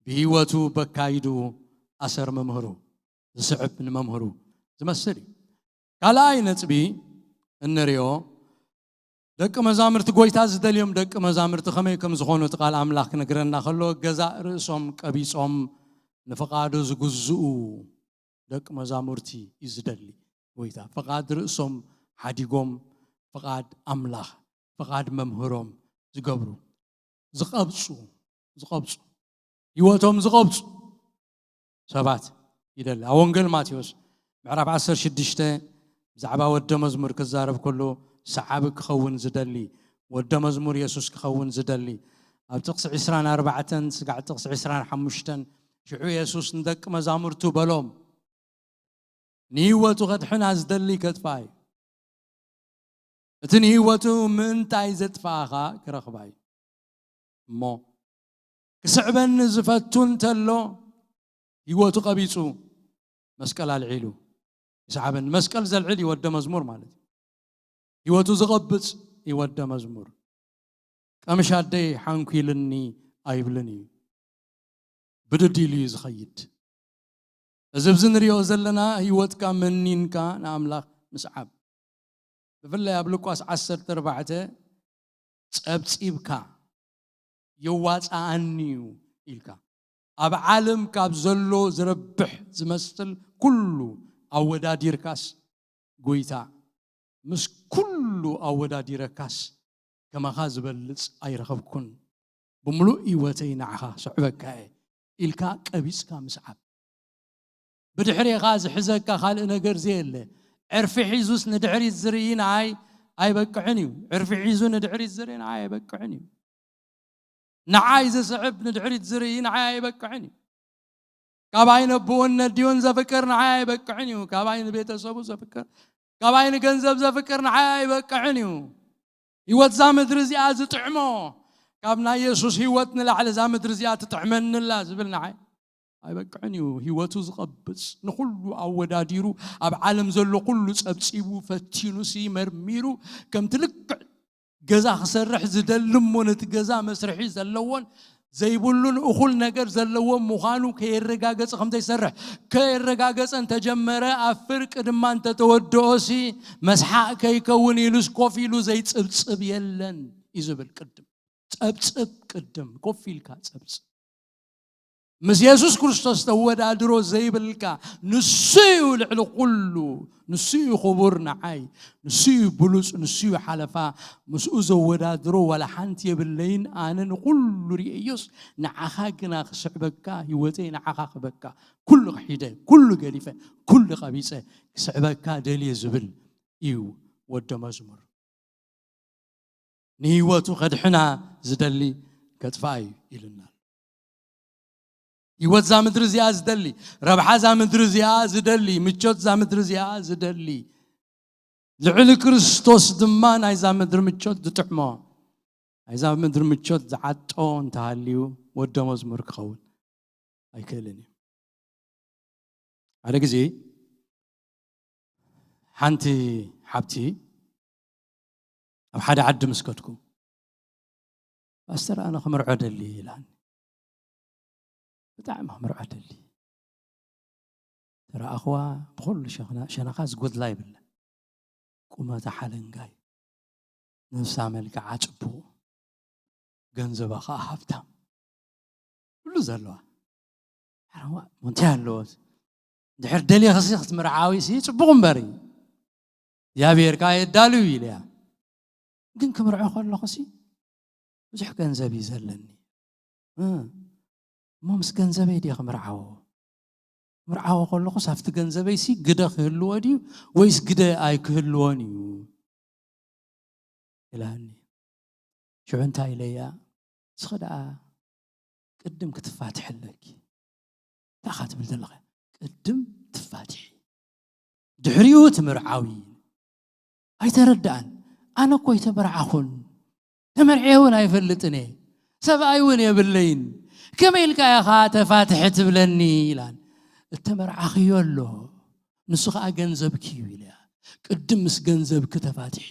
ብህይወቱ በካይድኡ ኣሰር መምህሩ ዝስዕብ ንመምህሩ ዝመስል እዩ። ካልኣይ ነጥቢ እንሪኦ ደቂ መዛሙርቲ ጎይታ ዝደልዮም ደቂ መዛሙርቲ ከመይ ከም ዝኾኑ እቲ ቃል ኣምላኽ ክነግረና ከሎ ገዛእ ርእሶም ቀቢጾም ንፍቓዱ ዝግዝኡ ደቂ መዛሙርቲ እዩ ዝደሊ ጎይታ። ፍቓድ ርእሶም ሓዲጎም ፍቓድ ኣምላኽ ፍቓድ መምህሮም ዝገብሩ ዝቐብጹ ዝቐብጹ ህይወቶም ዝቐብጹ ሰባት ይደሊ። ኣብ ወንጌል ማቴዎስ ምዕራፍ ዓሰርተ ሽዱሽተ ብዛዕባ ወደ መዝሙር ክዛረብ ከሎ ሰዓቢ ክኸውን ዝደሊ ወደ መዝሙር የሱስ ክኸውን ዝደሊ ኣብ ጥቕሲ ዕስራን ኣርባዕተን ስጋዕ ጥቕሲ ዕስራን ሓሙሽተን ሽዑ የሱስ ንደቂ መዛሙርቱ በሎም ንህይወቱ ከድሕና ዝደሊ ከጥፍኣ እዩ። እቲ ንህይወቱ ምእንታይ ዘጥፍኣ ኸኣ ክረኽባ እዩ። እሞ ክስዕበኒ ዝፈቱ እንተሎ ህይወቱ ቀቢጹ መስቀል ኣልዒሉ ይስዓበኒ። መስቀል ዘልዕል ይወደ መዝሙር ማለት እዩ። ህይወቱ ዝቐብጽ ይወደ መዝሙር። ቀምሽ ኣደይ ሓንኩ ኢልኒ ኣይብልን እዩ። ብድድ ኢሉ እዩ ዝኸይድ። እዚ ኣብዚ ንሪኦ ዘለና ህይወትካ መኒንካ ንኣምላኽ ምስዓብ። ብፍላይ ኣብ ሉቃስ ዓሰርተ ኣርባዕተ ጸብጺብካ የዋጽኣኒ እዩ ኢልካ ኣብ ዓለም ካብ ዘሎ ዝረብሕ ዝመስል ኩሉ ኣወዳዲርካስ ጎይታ ምስ ኩሉ ኣወዳዲረካስ ከማኻ ዝበልጽ ኣይረኸብኩን ብምሉእ ህይወተይ ንዓኻ ስዕበካ እየ ኢልካ ቀቢጽካ ምስዓብ ብድሕሬኻ ዝሕዘካ ካልእ ነገር ዘየለ ዕርፊ ሒዙስ ንድሕሪት ዝርኢ ንዓይ ኣይበቅዕን እዩ። ዕርፊ ሒዙ ንድሕሪት ዝርኢ ንዓይ ኣይበቅዕን እዩ። ንዓይ ዝስዕብ ንድሕሪት ዝርኢ ንዓይ ኣይበቅዕን እዩ። ካባይ ነብኡን ነዲኡን ዘፍቅር ንዓይ ኣይበቅዕን እዩ። ካባይ ንቤተሰቡ ዘፍቅር፣ ካባይ ንገንዘብ ዘፍቅር ንዓይ ኣይበቅዕን እዩ። ህይወት እዛ ምድሪ እዚኣ ዝጥዕሞ፣ ካብ ናይ የሱስ ህይወት ንላዕሊ እዛ ምድሪ እዚኣ ትጥዕመንላ ዝብል ንዓይ ኣይበቅዕን እዩ። ህይወቱ ዝቐብጽ፣ ንኹሉ ኣወዳዲሩ፣ ኣብ ዓለም ዘሎ ኩሉ ጸብጺቡ፣ ፈቲኑሲ መርሚሩ፣ ከምቲ ልክዕ ገዛ ክሰርሕ ዝደሊ እሞ ነቲ ገዛ መስርሒ ዘለዎን ዘይብሉን እኹል ነገር ዘለዎ ምዃኑ ከየረጋገጸ ከም ዘይሰርሕ፣ ከየረጋገጸ እንተጀመረ፣ ኣብ ፍርቂ ድማ እንተተወድኦሲ፣ መስሓቕ ከይከውን ኢሉስ ኮፍ ኢሉ ዘይጽብጽብ የለን እዩ ዝብል። ቅድም ጸብጽብ፣ ቅድም ኮፍ ኢልካ ጸብጽብ። ምስ የሱስ ክርስቶስ ተወዳድሮ ዘይብልካ፣ ንሱ እዩ ልዕሊ ኩሉ። ንሱ እዩ ክቡር ንዓይ። ንሱ እዩ ብሉጽ፣ ንሱ እዩ ሓለፋ። ምስኡ ዘወዳድሮ ዋላ ሓንቲ የብለይን። ኣነ ንኹሉ ርእየዮስ፣ ንዓኻ ግና ክስዕበካ፣ ህይወተይ ንዓኻ ክበካ። ኩሉ ክሒደ፣ ኩሉ ገዲፈ፣ ኩሉ ቀቢጸ፣ ክስዕበካ ደልየ ዝብል እዩ ወዶ መዝሙር። ንህይወቱ ከድሕና ዝደሊ ከጥፍኣ እዩ ኢሉና ኣሎ። ህይወት እዛ ምድሪ እዚኣ ዝደሊ፣ ረብሓ እዛ ምድሪ እዚኣ ዝደሊ፣ ምቾት እዛ ምድሪ እዚኣ ዝደሊ፣ ልዕሊ ክርስቶስ ድማ ናይዛ ምድሪ ምቾት ዝጥዕሞ፣ ናይዛ ምድሪ ምቾት ዝዓጦ እንተሃልዩ፣ ወዶ መዝሙር ክኸውን ኣይክእልን እዩ። ሓደ ግዜ ሓንቲ ሓብቲ ኣብ ሓደ ዓዲ ምስ ከድኩ፣ "ፓስተር፣ ኣነ ክምርዖ ደሊ" ኢላኒ። ብጣዕሚ ክምርዖ ደሊ። ተረኣኽዋ፣ ብኹሉ ሸኽና-፣ ሸነኻ ዝጎድላ የብላ። ቁመታ ሓለንጋይ፣ ነብሳ መልክዓ ጽቡቕ፣ ገንዘባ ኸኣ ሃብታም፣ ኩሉ ዘለዋ። ሓረዋ፣ ሞ እንታይ ኣለዎት? ድሕር ደሊኽሲ ክትምርዓዊሲ ጽቡቕ እምበር እዩ። እግዚኣብሔር ከኣ የዳሉ እዩ ኢለያ። ግን ክምርዖ ከለኹሲ ብዙሕ ገንዘብ እዩ ዘለኒ። እ፣ እሞ ምስ ገንዘበይ ድየ ክምርዓዎ? ክምርዓዎ ከለኹስ ኣብቲ ገንዘበይሲ ግደ ክህልዎ ድዩ ወይስ ግደ ኣይክህልዎን እዩ? ኢላኒ። ሽዑ እንታይ ኢለያ? ንስኺ ደኣ ቅድም ክትፋትሒ ኣለኪ። እንታይ ኢኻ ትብል ዘለኻ? ቅድም ትፋትሒ፣ ድሕሪኡ ትምርዓዊ። ኣይተረድኣን። ኣነ እኮ ኣይተመርዓኹን፣ ተመርዕየ እውን ኣይፈልጥን እየ፣ ሰብኣይ እውን የብለይን። ከመይ ኢልካ ኢኻ ተፋትሒ ትብለኒ? ኢላን። እተመርዓኽዮ ኣሎ፣ ንሱ ኸኣ ገንዘብኪ እዩ ኢለያ። ቅድም ምስ ገንዘብኪ ተፋትሒ፣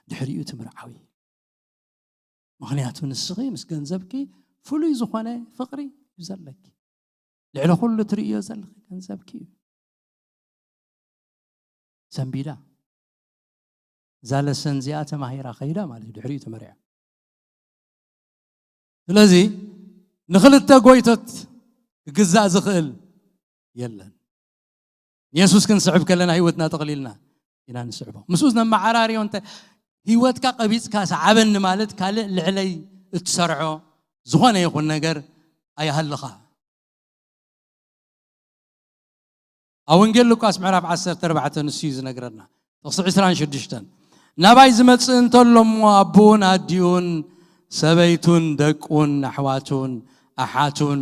ድሕሪኡ ትምርዓዊ። ምኽንያቱ ንስኺ ምስ ገንዘብኪ ፍሉይ ዝኾነ ፍቕሪ እዩ ዘለኪ። ልዕሊ ኩሉ ትርእዮ ዘለኺ ገንዘብኪ እዩ። ሰንቢዳ። እዛ ለሰን እዚኣ ተማሂራ ከይዳ ማለት እዩ፣ ድሕሪኡ ተመሪዓ። ስለዚ ንኽልተ ጎይቶት ክግዛእ ዝኽእል የለን። ንየሱስ ክንስዕብ ከለና ህይወትና ጠቕሊልና ኢና ንስዕቦ። ምስኡ ነመዓራርዮ። እንተ ህይወትካ ቀቢጽካ ሰዓበኒ ማለት ካልእ ልዕለይ እትሰርዖ ዝኾነ ይኹን ነገር ኣይሃልኻ። ኣብ ወንጌል ሉቃስ ምዕራፍ ዓሰርተ ኣርባዕተ ንሱ እዩ ዝነግረና። ጥቕሲ ዕስራን ሽዱሽተን፣ "ናባይ ዝመጽእ እንተሎ እሞ ኣቦኡን ኣዲኡን ሰበይቱን ደቁን ኣሕዋቱን ኣሓቱን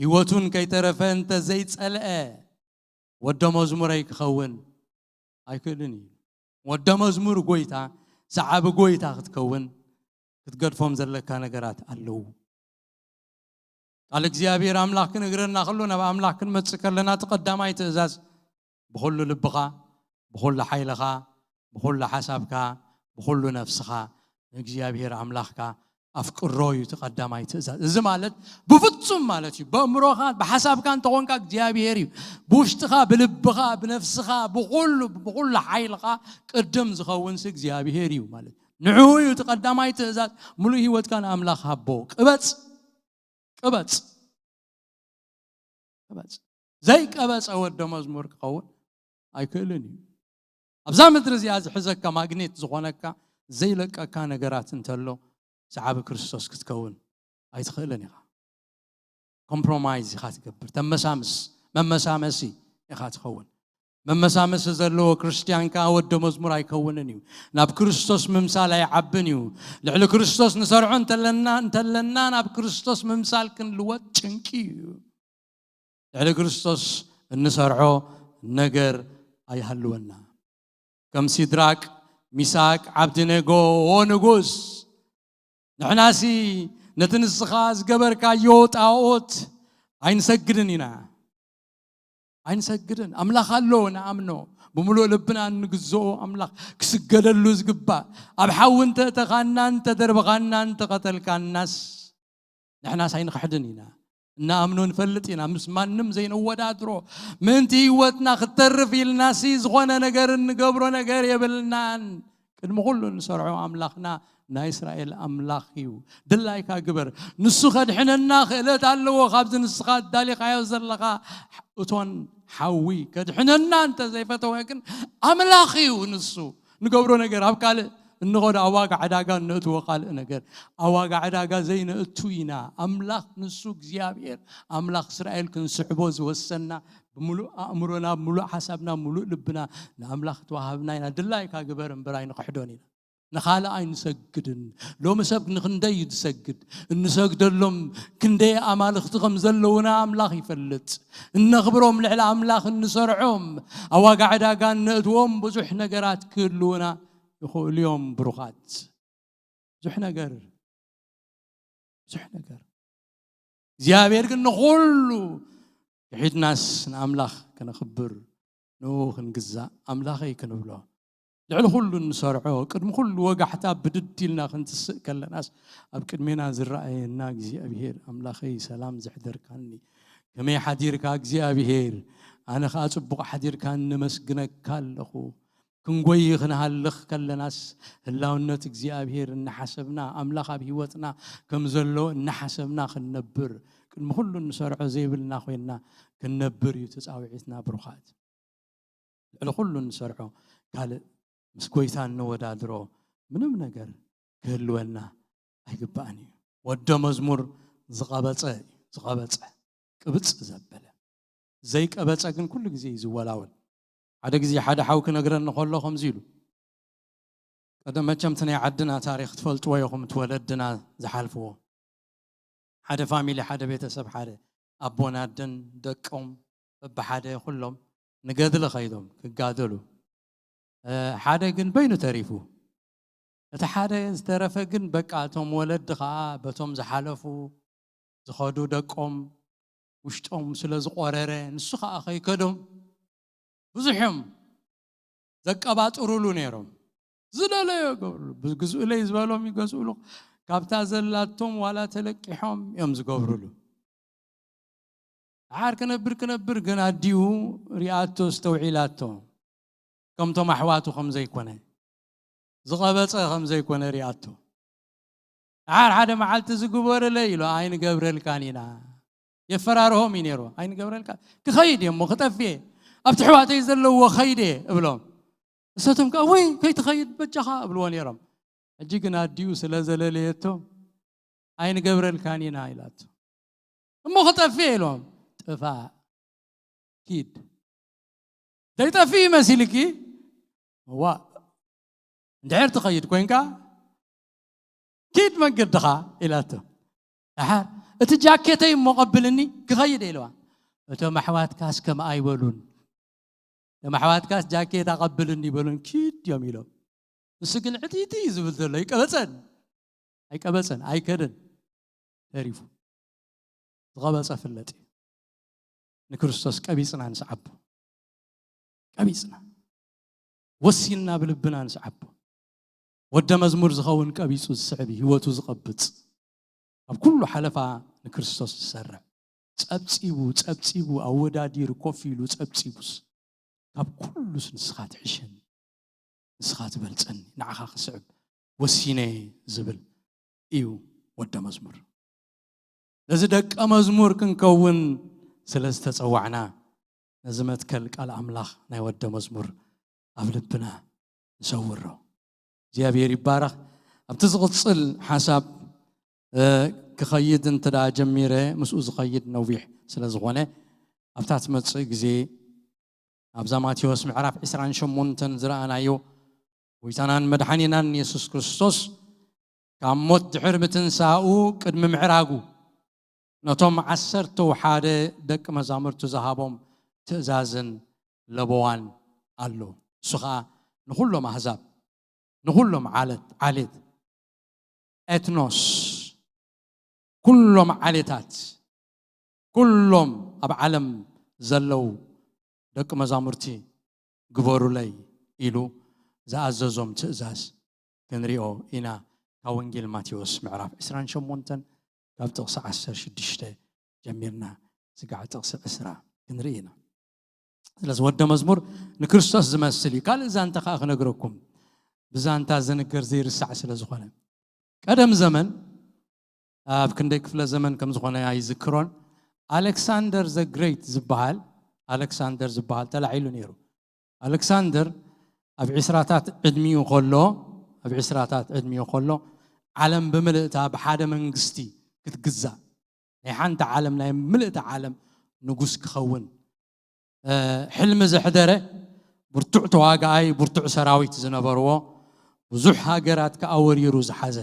ህይወቱን ከይተረፈ እንተ ዘይጸልአ፣ ወዶ መዝሙረይ ክኸውን ኣይክእልን እዩ." ወዶ መዝሙር ጎይታ፣ ሰዓቢ ጎይታ ክትከውን ክትገድፎም ዘለካ ነገራት ኣለዉ። ቃል እግዚኣብሔር ኣምላኽ ክንእግረና ከሎ፣ ናብ ኣምላኽ ክንመጽእ ከለና፣ እቲ ቀዳማይ ትእዛዝ፣ ብኹሉ ልብኻ፣ ብኹሉ ሓይልኻ፣ ብኹሉ ሓሳብካ፣ ብኹሉ ነፍስኻ ንእግዚኣብሔር ኣምላኽካ ኣፍቅሮ እዩ እቲ ቀዳማይ ትእዛዝ። እዚ ማለት ብፍጹም ማለት እዩ። በእምሮኻ፣ ብሓሳብካ እንተኾንካ እግዚኣብሔር እዩ። ብውሽጥኻ፣ ብልብኻ፣ ብነፍስኻ፣ ብኹሉ፣ ብኹሉ ሓይልኻ ቅድም ዝኸውንሲ እግዚኣብሔር እዩ ማለት እዩ። ንዕኡ እዩ እቲ ቀዳማይ ትእዛዝ። ምሉእ ህይወትካ ንኣምላኽ ሃቦ። ቅበጽ፣ ቅበጽ፣ ቅበጽ። ዘይቀበጸ ወደ መዝሙር ክኸውን ኣይክእልን እዩ። ኣብዛ ምድሪ እዚኣ ዝሕዘካ፣ ማግኔት ዝኾነካ፣ ዘይለቀካ ነገራት እንተሎ፣ ሰዓቢ ክርስቶስ ክትከውን ኣይትኽእልን ኢኻ። ኮምፕሮማይዝ ኢኻ ትገብር፣ ተመሳምስ፣ መመሳመሲ ኢኻ ትኸውን። መመሳመሲ ዘለዎ ክርስትያን ከኣ ወደ መዝሙር ኣይከውንን እዩ። ናብ ክርስቶስ ምምሳል ኣይዓብን እዩ። ልዕሊ ክርስቶስ ንሰርዖ እንተለና እንተለና ናብ ክርስቶስ ምምሳል ክንልወጥ ጭንቂ እዩ። ልዕሊ ክርስቶስ እንሰርዖ ነገር ኣይሃልወና። ከም ሲድራቅ፣ ሚሳቅ፣ ዓብድኔጎ፣ "ኦ ንጉስ፣ ንሕናሲ ነቲ ንስኻ ዝገበርካዮ ጣኦት ኣይንሰግድን ኢና። ኣይንሰግድን። ኣምላኽ ኣሎ፣ ንኣምኖ። ብምሉእ ልብና እንግዝኦ ኣምላኽ ክስገደሉ ዝግባእ። ኣብ ሓዊ እንተእተኻና፣ እንተደርበኻና፣ እንተቐተልካናስ፣ ንሕናስ ኣይንኽሕድን ኢና። እንኣምኖ ንፈልጥ ኢና፣ ምስ ማንም ዘይነወዳድሮ። ምእንቲ ህይወትና ክትተርፍ ኢልናሲ ዝኾነ ነገር እንገብሮ ነገር የብልናን። ቅድሚ ኩሉ እንሰርዖ ኣምላኽና ናይ እስራኤል ኣምላኽ እዩ። ድላይካ ግበር። ንሱ ከድሕነና ክእለት ኣለዎ። ካብዚ ንስኻ እዳሊኻዮ ዘለኻ እቶን ሓዊ ከድሕነና እንተ ዘይፈተወ ግን ኣምላኽ እዩ ንሱ። ንገብሮ ነገር ኣብ ካልእ እንኸዶ ኣብ ዋጋ ዕዳጋ እነእትዎ ካልእ ነገር ኣብ ዋጋ ዕዳጋ ዘይነእቱ ኢና። ኣምላኽ ንሱ እግዚኣብሔር ኣምላኽ እስራኤል ክንስዕቦ ዝወሰና ብምሉእ ኣእምሮና፣ ብምሉእ ሓሳብና፣ ብምሉእ ልብና ንኣምላኽ ተዋሃብና ኢና። ድላይካ ግበር እምበር ኣይንኽሕዶን ኢና። ንኻልእ ኣይንሰግድን። ሎሚ ሰብ ንኽንደይ እዩ ዝሰግድ? እንሰግደሎም ክንደይ ኣማልኽቲ ከም ዘለውና ኣምላኽ ይፈልጥ። እነኽብሮም ልዕሊ ኣምላኽ እንሰርዖም ኣብ ዋጋ ዕዳጋ እነእትዎም ብዙሕ ነገራት ክህልውና ይኽእሉ እዮም። ብሩኻት፣ ብዙሕ ነገር፣ ብዙሕ ነገር። እግዚኣብሔር ግን ንኹሉ ክሒድናስ ንኣምላኽ ከነኽብር፣ ንኡ ክንግዛእ፣ ኣምላኸይ ክንብሎ፣ ልዕሊ ኩሉ እንሰርዖ፣ ቅድሚ ኩሉ ወጋሕታ ብድድ ኢልና ክንትስእ ከለናስ፣ ኣብ ቅድሜና ዝረኣየና እግዚኣብሔር፣ ኣምላኸይ ሰላም ዘሕደርካኒ፣ ከመይ ሓዲርካ እግዚኣብሔር? ኣነ ኸኣ ጽቡቕ ሓዲርካኒ፣ ነመስግነካ ኣለኹ። ክንጎይ ክንሃልኽ ከለናስ፣ ህላውነት እግዚኣብሔር እናሓሰብና፣ ኣምላኽ ኣብ ህይወትና ከም ዘሎ እናሓሰብና ክንነብር፣ ቅድሚ ኩሉ እንሰርዖ ዘይብልና ኮይንና ክንነብር እዩ ተጻውዒትና ብሩኻት። ልዕሊ ኩሉ እንሰርዖ ካልእ ምስ ጎይታ እንወዳድሮ ምንም ነገር ክህልወና ኣይግባእን እዩ። ወደ መዝሙር ዝቐበጸ እዩ፣ ዝቐበጸ፣ ቅብጽ ዘበለ። ዘይቀበጸ ግን ኩሉ ግዜ እዩ ዝወላወል። ሓደ ግዜ ሓደ ሓው ክነግረኒ ከሎ ከምዚ ኢሉ፣ ቀደም መቸም እቲ ናይ ዓድና ታሪኽ ትፈልጥዎ ኢኹም፣ እቲ ወለድና ዝሓልፍዎ። ሓደ ፋሚሊ፣ ሓደ ቤተሰብ፣ ሓደ ኣቦን ኣደን ደቆም በብሓደ ኩሎም ንገድሊ ኸይዶም ክጋደሉ። እ፣ ሓደ ግን በይኑ ተሪፉ። እቲ ሓደ ዝተረፈ ግን በቃ እቶም ወለዲ ኸኣ በቶም ዝሓለፉ ዝኸዱ ደቆም ውሽጦም ስለ ዝቖረረ ንሱ ኸኣ ከይከዶም ብዙሕ እዮም ዘቀባጥሩሉ ነይሮም። ዝደለዮ ይገብርሉ። ግዝኡለይ ዝበሎም ይገዝኡሉ። ካብታ ዘላቶም ዋላ ተለቂሖም እዮም ዝገብርሉ። ደሓር ክነብር ክነብር ግን ኣዲኡ ሪኣቶ፣ ኣስተውዒላቶ። ከምቶም ኣሕዋቱ ከም ዘይኮነ፣ ዝቐበጸ ከም ዘይኮነ ሪኣቶ። ደሓር ሓደ መዓልቲ ዝግበረለይ ኢሉ ኣይንገብረልካን ኢና። የፈራርሆም እዩ ነይሩ። ኣይንገብረልካ፣ ክኸይድ እየ እሞ ክጠፍእ እየ። ኣብቲ ኣሕዋተይ ዘለዎ ኸይድ እየ እብሎም። እሳቶም ከኣ ወይ ከይትኸይድ በጃኻ እብልዎ ነይሮም። ሕጂ ግን ኣዲኡ ስለ ዘለለየቶም ኣይንገብረልካን ኢና ኢላቶ። እሞ ክጠፍእ እየ ኢሎም። ጥፋእ፣ ኪድ። ዘይጠፍእ ይመሲልኪ? እዋ፣ እንድሕር ትኸይድ ኮንካ ኪድ መንገድኻ ኢላቶ። ደሓር እቲ ጃኬተይ እሞ ቀብልኒ ክኸይድ እየ ኢልዋ። እቶም ኣሕዋትካስ ከምኣ ኣይበሉን። እቶም ኣሕዋትካስ ጃኬት ኣቐብልኒ ይበሉን ኪድ እዮም ኢሎም። ንሱ ግን ዕጥይቲ እዩ ዝብል ዘሎ። ኣይቀበጸን፣ ኣይቀበጸን፣ ኣይከደን። ተሪፉ። ዝቐበጸ ፍለጥ እዩ። ንክርስቶስ ቀቢጽና ንስዓቦ። ቀቢጽና። ወሲንና ብልብና ንስዓቦ። ወደ መዝሙር ዝኸውን ቀቢጹ ዝስዕብ እዩ፣ ህይወቱ ዝቐብጽ። ኣብ ኩሉ ሓለፋ ንክርስቶስ ዝሰርዕ። ጸብጺቡ፣ ጸብጺቡ፣ ኣወዳዲሩ ኮፍ ኢሉ ጸብጺቡስ። ካብ ኩሉስ ንስኻ ትሕሸኒ፣ ንስኻ ትበልጸኒ፣ ንዓኻ ክስዕብ ወሲነ ዝብል እዩ ወደ መዝሙር። ነዚ ደቀ መዝሙር ክንከውን ስለ ዝተጸዋዕና፣ ነዚ መትከል ቃል ኣምላኽ ናይ ወደ መዝሙር ኣብ ልብና ንሰውሮ። እግዚኣብሔር ይባረኽ። ኣብቲ ዝቕጽል ሓሳብ፣ እ፣ ክኸይድ እንተ ደኣ ጀሚረ፣ ምስኡ ዝኸይድ ነዊሕ ስለ ዝኾነ፣ ኣብታ ትመጽእ ግዜ ኣብዛ ማቴዎስ ምዕራፍ ዕስራን ሸሞንተን ዝረኣናዮ፣ ጎይታናን መድሓኒናን የሱስ ክርስቶስ ካብ ሞት ድሕሪ ምትንሳኡ ቅድሚ ምዕራጉ ነቶም ዓሰርተው ሓደ ደቂ መዛሙርቱ ዝሃቦም ትእዛዝን ለበዋን ኣሎ። እሱ ኸኣ ንኹሎም ኣህዛብ፣ ንኹሎም ዓለት ዓሌት፣ ኤትኖስ፣ ኩሎም ዓሌታት፣ ኩሎም ኣብ ዓለም ዘለዉ ደቂ መዛሙርቲ ግበሩለይ ኢሉ ዝኣዘዞም ትእዛዝ ክንሪኦ ኢና። ካብ ወንጌል ማቴዎስ ምዕራፍ ዕስራን ሸሞንተን ካብ ጥቕሲ ዓሰርተ ሽዱሽተ ጀሚርና ስጋዕ ጥቕሲ ዕስራ ክንርኢ ኢና። ስለዚ ወደ መዝሙር ንክርስቶስ ዝመስል እዩ። ካልእ ዛንታ ከዓ ክነግረኩም፣ ብዛንታ ዝንገር ዘይርሳዕ ስለ ዝኾነ። ቀደም ዘመን ኣብ ክንደይ ክፍለ ዘመን ከም ዝኾነ ኣይዝክሮን፣ ኣሌክሳንደር ዘ ግሬት ዝበሃል፣ ኣሌክሳንደር ዝበሃል ተላዒሉ ነይሩ። ኣሌክሳንደር ኣብ ዕስራታት ዕድሚኡ ከሎ፣ ኣብ ዕስራታት ዕድሚኡ ከሎ ዓለም ብምልእታ ብሓደ መንግስቲ ክትግዛእ፣ ናይ ሓንቲ ዓለም፣ ናይ ምልእታ ዓለም ንጉስ ክኸውን ሕልሚ ዘሕደረ፣ ብርቱዕ ተዋጋኣይ፣ ብርቱዕ ሰራዊት ዝነበርዎ፣ ብዙሕ ሃገራት ከኣ ወሪሩ ዝሓዘ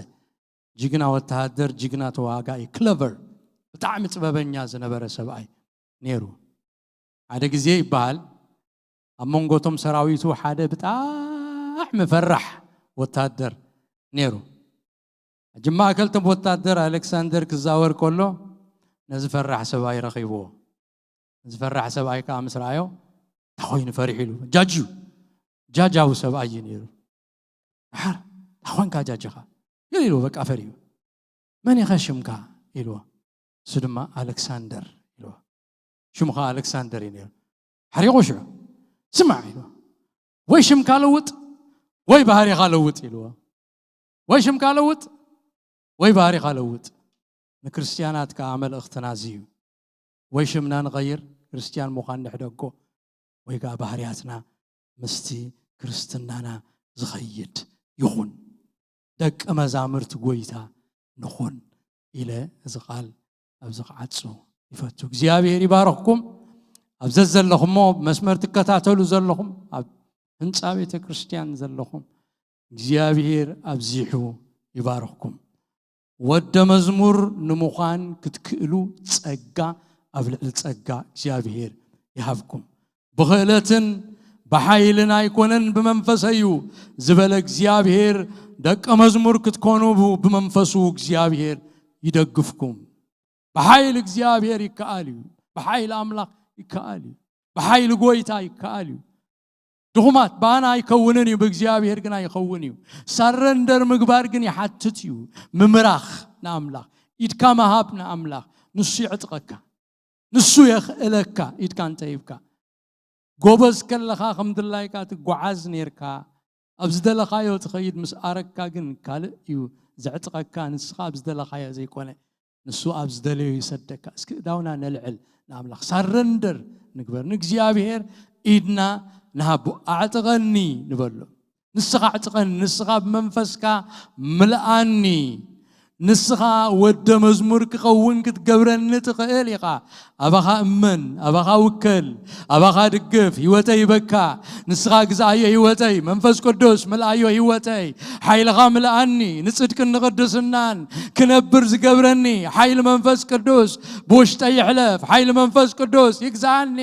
ጅግና ወተሃደር፣ ጅግና ተዋጋኢ፣ ክለቨር፣ ብጣዕሚ ጥበበኛ ዝነበረ ሰብኣይ ነይሩ። ሓደ ግዜ ይበሃል፣ ኣብ መንጎቶም ሰራዊቱ ሓደ ብጣዕሚ ፈራሕ ወታደር ነይሩ። ሕጂ ማእከል ቶም ወታደር ኣሌክሳንደር ክዛወር ከሎ ነዚ ፈራሕ ሰብኣይ ረኺብዎ። እዚ ፈራሕ ሰብኣይ ከዓ ምስ ረኣዮ እንታይ ኮይኑ ፈሪሑ ኢሉ። ጃጅ እዩ፣ ጃጃዊ ሰብኣይ እዩ ነይሩ። ድሓር እንታይ ኮንካ ጃጅኻ? ገለ ኢልዎ፣ በቃ ፈሪሁ። መን ኢኸ ሽምካ ኢልዎ። እሱ ድማ ኣሌክሳንደር ኢልዎ። ሽሙ ከዓ ኣሌክሳንደር እዩ ነይሩ። ሓሪቑ ሽዑ ስማዕ ኢልዎ። ወይ ሽምካ ለውጥ ወይ ባህሪኻ ለውጥ ኢልዎ። ወይ ሽምካ ለውጥ ወይ ባህሪኻ ለውጥ። ንክርስትያናት ከዓ መልእኽትና እዚ እዩ። ወይ ሽምና ንቐይር፣ ክርስትያን ምዃን ንሕደጎ፣ ወይ ከዓ ባህርያትና ምስቲ ክርስትናና ዝኸይድ ይኹን። ደቂ መዛምርቲ ጎይታ ንኹን ኢለ እዚ ቃል ኣብዚ ክዓጹ ይፈቱ። እግዚኣብሔር ይባርኽኩም። ኣብ ዘዘለኹሞ መስመር ትከታተሉ ዘለኹም፣ ኣብ ህንፃ ቤተ ክርስቲያን ዘለኹም እግዚኣብሔር ኣብዚሑ ይባርኽኩም። ወደ መዝሙር ንምዃን ክትክእሉ ጸጋ ኣብ ልዕሊ ጸጋ እግዚኣብሔር ይሃብኩም። ብኽእለትን ብሓይልን ኣይኮነን ብመንፈሰ እዩ ዝበለ እግዚኣብሔር፣ ደቀ መዝሙር ክትኮኑ ብመንፈሱ እግዚኣብሔር ይደግፍኩም። ብሓይል እግዚኣብሔር ይከኣል እዩ። ብሓይል ኣምላኽ ይከኣል እዩ። ብሓይል ጎይታ ይከኣል እዩ። ድኹማት ብኣና ኣይከውንን እዩ፣ ብእግዚኣብሔር ግና ይኸውን እዩ። ሳረንደር ምግባር ግን ይሓትት እዩ። ምምራኽ ንኣምላኽ፣ ኢድካ ምሃብ ንኣምላኽ። ንሱ የዕጥቀካ፣ ንሱ የኽእለካ። ኢድካ እንተ ሂብካ፣ ጎበዝ ከለኻ ከም ድላይካ ትጓዓዝ ኔርካ፣ ኣብ ዝደለኻዮ ትኸይድ ምስ ኣረግካ ግን ካልእ እዩ ዘዕጥቀካ። ንስኻ ኣብ ዝደለኻዮ ዘይኮነ፣ ንሱ ኣብ ዝደለዮ ይሰደካ። እስኪ እዳውና ነልዕል ንኣምላኽ፣ ሳረንደር ንግበር ንእግዚኣብሔር። ኢድና ንሃቦ። ኣዕጥቀኒ ንበሎ። ንስኻ ኣዕጥቀኒ፣ ንስኻ ብመንፈስካ ምልኣኒ። ንስኻ ወደ መዝሙር ክኸውን ክትገብረኒ ትኽእል ኢኻ። ኣባኻ እመን፣ ኣባኻ ውከል፣ ኣባኻ ድግፍ። ህይወተይ ይበካ። ንስኻ ግዛኣዮ ህይወተይ። መንፈስ ቅዱስ ምልኣዮ ህይወተይ። ሓይልኻ ምልኣኒ። ንጽድቅን ንቕድስናን ክነብር ዝገብረኒ ሓይሊ መንፈስ ቅዱስ ብውሽጠይ ይሕለፍ። ሓይሊ መንፈስ ቅዱስ ይግዛኣኒ።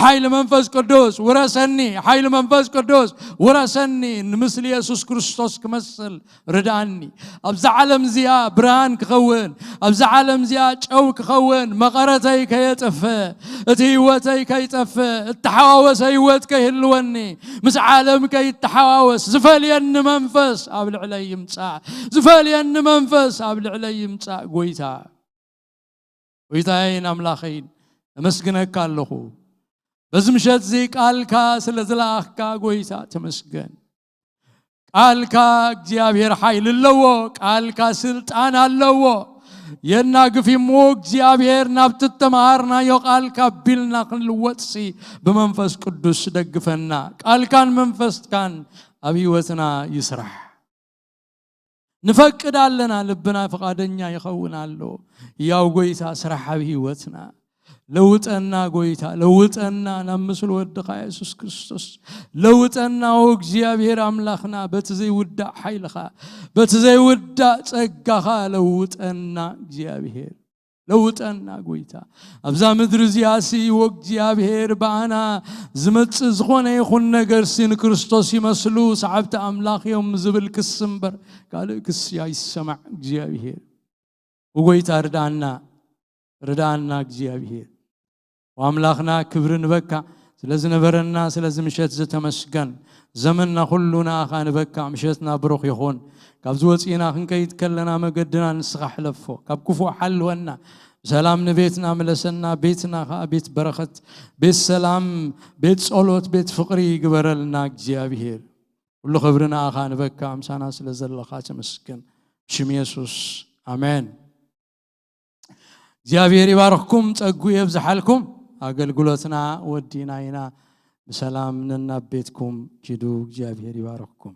ሓይሊ መንፈስ ቅዱስ ውረሰኒ። ሓይሊ መንፈስ ቅዱስ ውረሰኒ። ንምስሊ የሱስ ክርስቶስ ክመስል ርድኣኒ። ኣብዛ ዓለም እዚኣ ብርሃን ክኸውን፣ ኣብዛ ዓለም እዚኣ ጨው ክኸውን፣ መቐረተይ ከየጥፍእ፣ እቲ ህይወተይ ከይጠፍእ፣ እተሓዋወሰ ህይወት ከይህልወኒ፣ ምስ ዓለም ከይተሓዋወስ ዝፈልየኒ መንፈስ ኣብ ልዕለይ ይምጻእ፣ ዝፈልየኒ መንፈስ ኣብ ልዕለይ ይምጻእ። ጎይታ፣ ጎይታዬን ኣምላኸይን፣ እመስግነካ ኣለኹ። በዚ ምሸት እዚ ቃልካ ስለ ዝለኣኽካ ጎይታ ተመስገን። ቃልካ እግዚኣብሔር ሓይሊ ኣለዎ። ቃልካ ስልጣን ኣለዎ። የናግፍ እሞ እግዚኣብሔር ናብቲ እተምሃርናዮ ቃልካ ኣቢልና ክንልወጥሲ ብመንፈስ ቅዱስ ደግፈና። ቃልካን መንፈስካን ኣብ ህይወትና ይስራሕ። ንፈቅድ ኣለና፣ ልብና ፍቓደኛ ይኸውን ኣሎ። ያው ጎይታ ስራሕ ኣብ ህይወትና። ለውጠና ጎይታ፣ ለውጠና ናብ ምስል ወድኻ የሱስ ክርስቶስ። ለውጠና ኦ እግዚኣብሔር ኣምላኽና፣ በቲ ዘይውዳእ ሓይልኻ፣ በቲ ዘይውዳእ ጸጋኻ ለውጠና እግዚኣብሔር። ለውጠና ጎይታ። ኣብዛ ምድሪ እዚኣ ሲ ኦ እግዚኣብሔር ብኣና ዝመጽእ ዝኾነ ይኹን ነገር ሲ ንክርስቶስ ይመስሉ ሰዓብቲ ኣምላኽ እዮም ዝብል ክሲ እምበር ካልእ ክሲ ኣይሰማዕ እግዚኣብሔር። ኦ ጎይታ ርድኣና፣ ርድኣና እግዚኣብሔር። ኦ ኣምላኽና ክብሪ ንበካ ስለ ዝነበረና ስለዚ ምሸት ዝተመስገን ዘመንና ኩሉ ንኣኻ ንበካ። ምሸትና ብሩኽ ይኹን። ካብዚ ወፂእና ክንከይድ ከለና መገድና ንስኻ ሕለፎ፣ ካብ ክፉእ ሓልወና፣ ብሰላም ንቤትና ምለሰና። ቤትና ከዓ ቤት በረኸት፣ ቤት ሰላም፣ ቤት ጸሎት፣ ቤት ፍቕሪ ይግበረልና እግዚኣብሔር። ኩሉ ክብሪ ንኣኻ ንበካ፣ ምሳና ስለ ዘለኻ ተመስገን። ብሽም የሱስ ኣሜን። እግዚኣብሔር ይባርኽኩም፣ ጸጉ የብዝሓልኩም። ኣገልግሎትና ወዲና ኢና። ብሰላም ነናብ ቤትኩም ኪዱ። እግዚኣብሔር ይባርኽኩም።